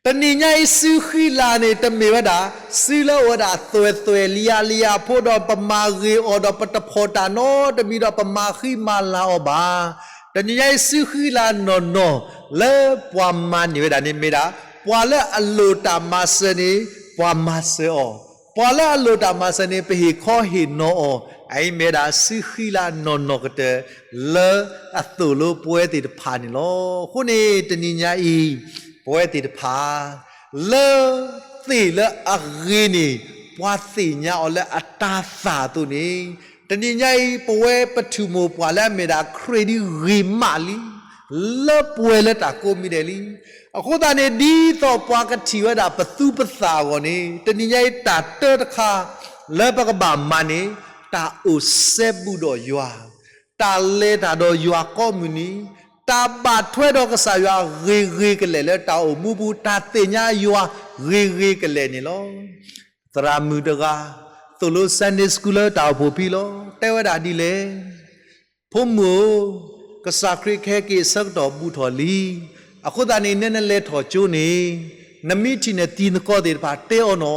တနံၤညါအံၤစုဃံလၤန့ၣ် တမ့ၢ်ဝဲဒၣ် စုလၢအိၣ်ဝဲဒၣ်သွဲၣ်သွဲၣ်လံယၤလံယၤဖိဒီး ပမၤဂ့ၤအီၤဒီး ပတဖီၣ်တၢ်နီတမံၤဒီး ပမၤဃံမၤလၤအီၤဘၣ်. တနံၤညါအံၤစုဃံလၤနီၢ်နီၢ် လၢပှၤမၤန့ၢ်ဝဲဒၣ်န့ၣ်မ့ၢ်ဒၣ် ပှၤလၢအလိၣ်တၢ်မၤစၢၤန့ၣ် ပှၤမၤစၢၤအီၤ, ပှၤလၢအလိၣ်တၢ်မၤစၢၤန့ၣ် ပဟ့ၣ်ခီဟ့ၣ်နီၤအီၤ, အအံၤမ့ၢ်ဝဲဒၣ်စုဃံလၤနီၢ်နီၢ်ကတၢၢ် လၢအသိၣ်လိပဝဲသ့ၣ်တဖၣ်န့ၣ်လီၤ. အဃိန့ၣ် တနံၤညါအံၤ ပဝဲသ့ၣ်တဖၣ် လၢသ့ၣ်လၢအဂ့ၤန့ၣ် ပှၤသ့ၣ်ညါအီၤလၢအတၤသၣ်အသိးန့ၣ်, တနံၤညါအံၤ ပဝဲပထူၣ်မိၢ်ပှၢ်လၢအမ့ၢ်ဒၣ် credit ဂ့ၤမးလံ လၢပှဲၤလၢတၢ်ကိးမံၤဒဲးလံ. အဃိသတးန့ၣ် ဒ်သိးပှၤကထံၣ်ဝဲဒၣ်ပသူပသၣ်အဂီၢ်န့ၣ်, တနံၤညါအံၤတၢ်တၢတခါ လၢပကဘၣ်မၤန့ၣ် တၢ်အိၣ်စဲဘူးဒီးယွၤ, တၢ်လဲၤတၢ်ဒီးယွၤကိးမုၢ်နံၤ, တၢ်ဘၣ်ထွဲဒီးကစၢ်ယွၤဂ့ၤဂ့ၤကလဲာ်လၢတၢ်အိၣ်မူပူၤ, တၢ်သ့ၣ်ညါယွၤဂ့ၤဂ့ၤကလဲာ်န့ၣ်လီၤ. သရၣ်မုၣ်တဂၤ သိၣ်လိ Sunday School လၢတၢ်အိၣ်ဖှိၣ်ဖံလီၤ. တဲဝဲဒၣ်ဒ်လဲၣ်, ဖိမုၣ်ဧၢ, ကစၢ်ခရံာ်ကဟဲက့ၤအဆၢကတီၢ်ဘူးထီၣ်လံ. အဃိသတးန့ၣ် နဲနလဲၤထီၣ်ကၠိန့ၣ်, နမ့ၢ်ထံၣ်န့ၢ်တံၤသကိးသ့ၣ်တဖၣ်တဲအီၤ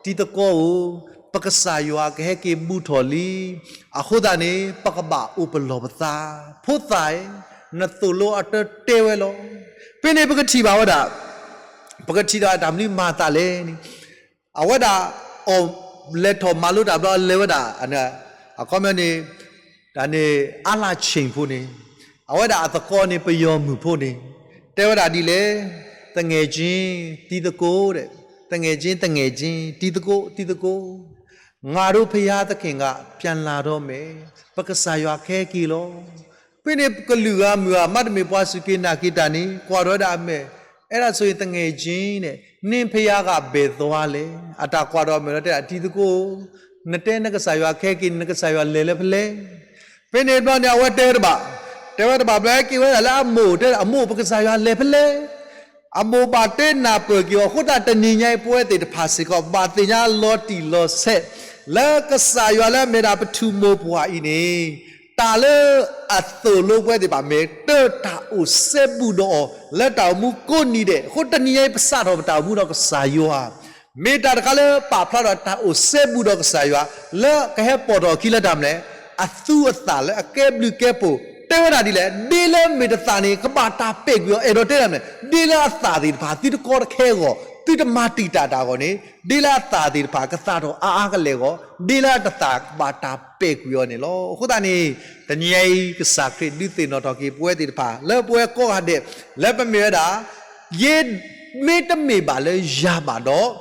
နီၢ်, တံၤသကိးဧၢ, ပကစၢ်ယွၤကဟဲက့ၤဘူးထီၣ်လံ. အဃိသတးန့ၣ် ပကဘၣ်အိၣ်ပလီၢ်ပသး. ဖိသၣ်ဧၢ, နသိၣ်လိအတၢ်တဲဝဲလီၤ. ဖဲန့ၣ်ပကထံၣ်ဘၣ်ဝဲဒၣ်, ပကထံၣ်ဒီးတၢ်မနုၤမၤသးလဲၣ်န့ၣ်, အဝဲဒၣ်အီၣ်လဲၤထီၣ်မၤလိတၢ်ဘျီ အလဲၤဝဲဒၣ်, အခီပညီန့ၣ်, တၢ်န့ၣ် အါလၢဆ့ၣ်ဖိန့ၣ်, အဝဲဒၣ်အသကိးန့ၣ် ပယီၤမုၣ်ဖိန့ၣ်, တဲဝဲဒၣ်ဒ်လဲၣ်, သငယ်ချင်း, တံၤသကိး, သငယ်ချင်း, သငယ်ချင်း, တံၤသကိး, တံၤသကိး, ငါတို့ဘုရားသခင်က ပြန်လာတော့မယ်, ပကစၢ်ယွၤကဟဲက့ၤလီၤ. ဖဲန့ၣ်ကလုာ်ဂၤမုၢ်ဂၤ မ့တမ့ၢ်ပှၤစူၢ်က့ၤနာ်က့ၤတၢ်န့ၣ် ကွၢ်ထီၣ်ဝဲဒၣ်အမဲာ်, အဲဒါဆိုရင် သငယ်ချင်းန့ၣ်, နင့်ဘုရားက ဘယ်သွားလဲ, အတၢ်ကွၢ်ထီၣ်အမဲာ်လီၤ တဲဒၣ်တံၤသကိး, နတဲနကစၢ်ယွၤကဟဲက့ၤန့ၣ် နကစၢ်ယွၤလဲၤလၢဖဲလဲၣ်. ဖဲန့ၣ်ဘျီန့ၣ် အဝဲတဲတဘၣ်, တဲဝဲတဘၣ်ဘျီ ဟဲက့ၤဝဲဒၣ်လၢအမိၢ်, တဲအမိၢ် ပကစၢ်ယွၤလဲၤဖဲလဲၣ်. အမိၢ်ဘၣ်တဲနၢ်ပၢၢ်က့ၤအီၤ, အဃိသတးတနံၤညါအံၤ ပဝဲသ့ၣ်တဖၣ်စ့ၢ်ကီး ဘၣ်သ့ၣ်ညါလီၤတံၢ်လီၤဆဲး လၢကစၢ်ယွၤလၢအမ့ၢ်ဒၣ်ပထူၣ်မိၢ်ပှၢ်အံၤန့ၣ်, တၢ်လၢအသိၣ်လိပဝဲသ့ၣ်တဖၣ်မ့ၢ် တၢ်အိၣ်စဲဘူးဒီးအီၤ လၢတၢ်အိၣ်မူကိးနံၤဒဲး. အဃိတနံၤညါအံၤ ပစးထီၣ်ပတၢ်အိၣ်မူဒီးကစၢ်ယွၤ မ့ၢ်တၢ်တခါလၢပာ်ဖျါထီၣ်တၢ်အိၣ်စဲဘူးဒီးကစၢ်ယွၤ လၢကဟဲပိာ်ထီၣ်အခံလၢတၢ်မနုၤလဲၣ်, အသူအသၣ်လၢအကဲဘျုးကဲဖှိၣ်, တဲဝဲဒၣ်ဒ်လဲၣ်, ဒ်လၢမ့ၢ်တသၣ်န့ၣ် ကဘၣ်တၢ်ပဲာ်ကွံာ်အီၤ, အဲၣ်ဒိးတဲဒၣ်မနုၤလဲၣ်, ဒ်လၢအသၣ်သ့ၣ်တဖၣ် သုတကီတခဲအဂီၢ်, သုတမၤတံာ်တာ်တၢ်အဂီၢ်န့ၣ်, ဒ်လၢအသၣ်သ့ၣ်တဖၣ် ကသၣ်ထီၣ်အါအါကလဲာ်အဂီၢ်, ဒ်လၢအတသၣ် ကဘၣ်တၢ်ပဲာ်ကွံာ်အီၤန့ၣ်လီၤ. အဃိသတးန့ၣ် တနံၤညါအံၤ ကစၢ်ခရံာ်ဒုးသ့ၣ်နီၣ်ထီၣ်က့ၤပဝဲသ့ၣ်တဖၣ် လၢပဝဲကိးဂၤဒဲး လၢပမ့ၢ်ဝဲဒၣ် ယ့, မ့တမ့ၢ်ဘၣ်လၢယၤဘၣ်ဒီး,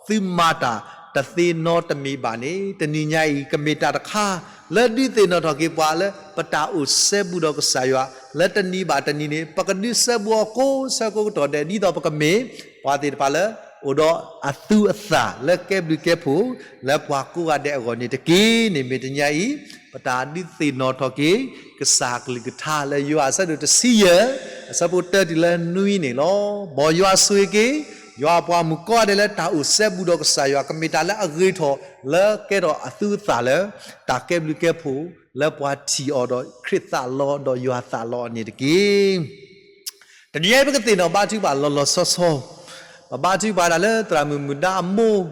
သုမၤတၢ်တသ့နီတမံၤဘၣ်န့ၣ်, တနံၤညါအံၤ ကမ့ၢ်တၢ်တခါ လၢဒုးသ့ၣ်နီၣ်ထီၣ်က့ၤပှၤလၢ ပတၢ်အိၣ်စဲဘူးဒီးကစၢ်ယွၤ လၢတနံၤဘၣ်တနံၤန့ၣ် ပကဒုးစဲဘူးအီၤကိးဆၢကိးကတီၢ်ဒဲး ဒ်သိးပကမ့ၢ်ပှၤသ့ၣ်တဖၣ်လၢ အိၣ်ဒီးအသူအသၣ်လၢကဲဘျုးကဲဖှိၣ် လၢပှၤကိးဂၤဒဲးအဂီၢ်န့ၣ်တက့ၢ်န့ၣ် မ့ၢ်တနံၤညါအံၤ ပတၢ်ဒုးသ့ၣ်နီၣ်ထီၣ်က့ၤ ကစၢ်ကလုၢ်ကထါလၢယိၤဟၣ်အဆၢဒိၣ်တဆံယဲၢ် အဆၢဖိတၢတုၤလၢနွံန့ၣ်လီၤ. မ်ယွၤဆိၣ်ဂ့ၤက့ၤ ယွၤအပှၤမုၣ်ကိးဂၤဒဲးလၢတၢ်အိၣ်စဲဘူးဒီးကစၢ်ယွၤ ကမ့ၢ်တၢ်လၢအဂ့ၤထီၣ် လၢကဲထီၣ်အသူအသၣ်လၢ တၢ်ကဲဘျုးကဲဖှိၣ် လၢပှၤထံၣ်အီၤဒီးခရံာ်သးလီဒီးယွၤသးလီန့ၣ်တက့ၢ်. တနံၤညါအံၤပကသ့ၣ်နီၣ်ဘါထုကဖၣ်လီၤလီၤဆီဆီ, ပဘါထုကဖၣ်ဒၣ်လၢသရၣ်မုၣ်မုၢ်ဒါအမိၢ်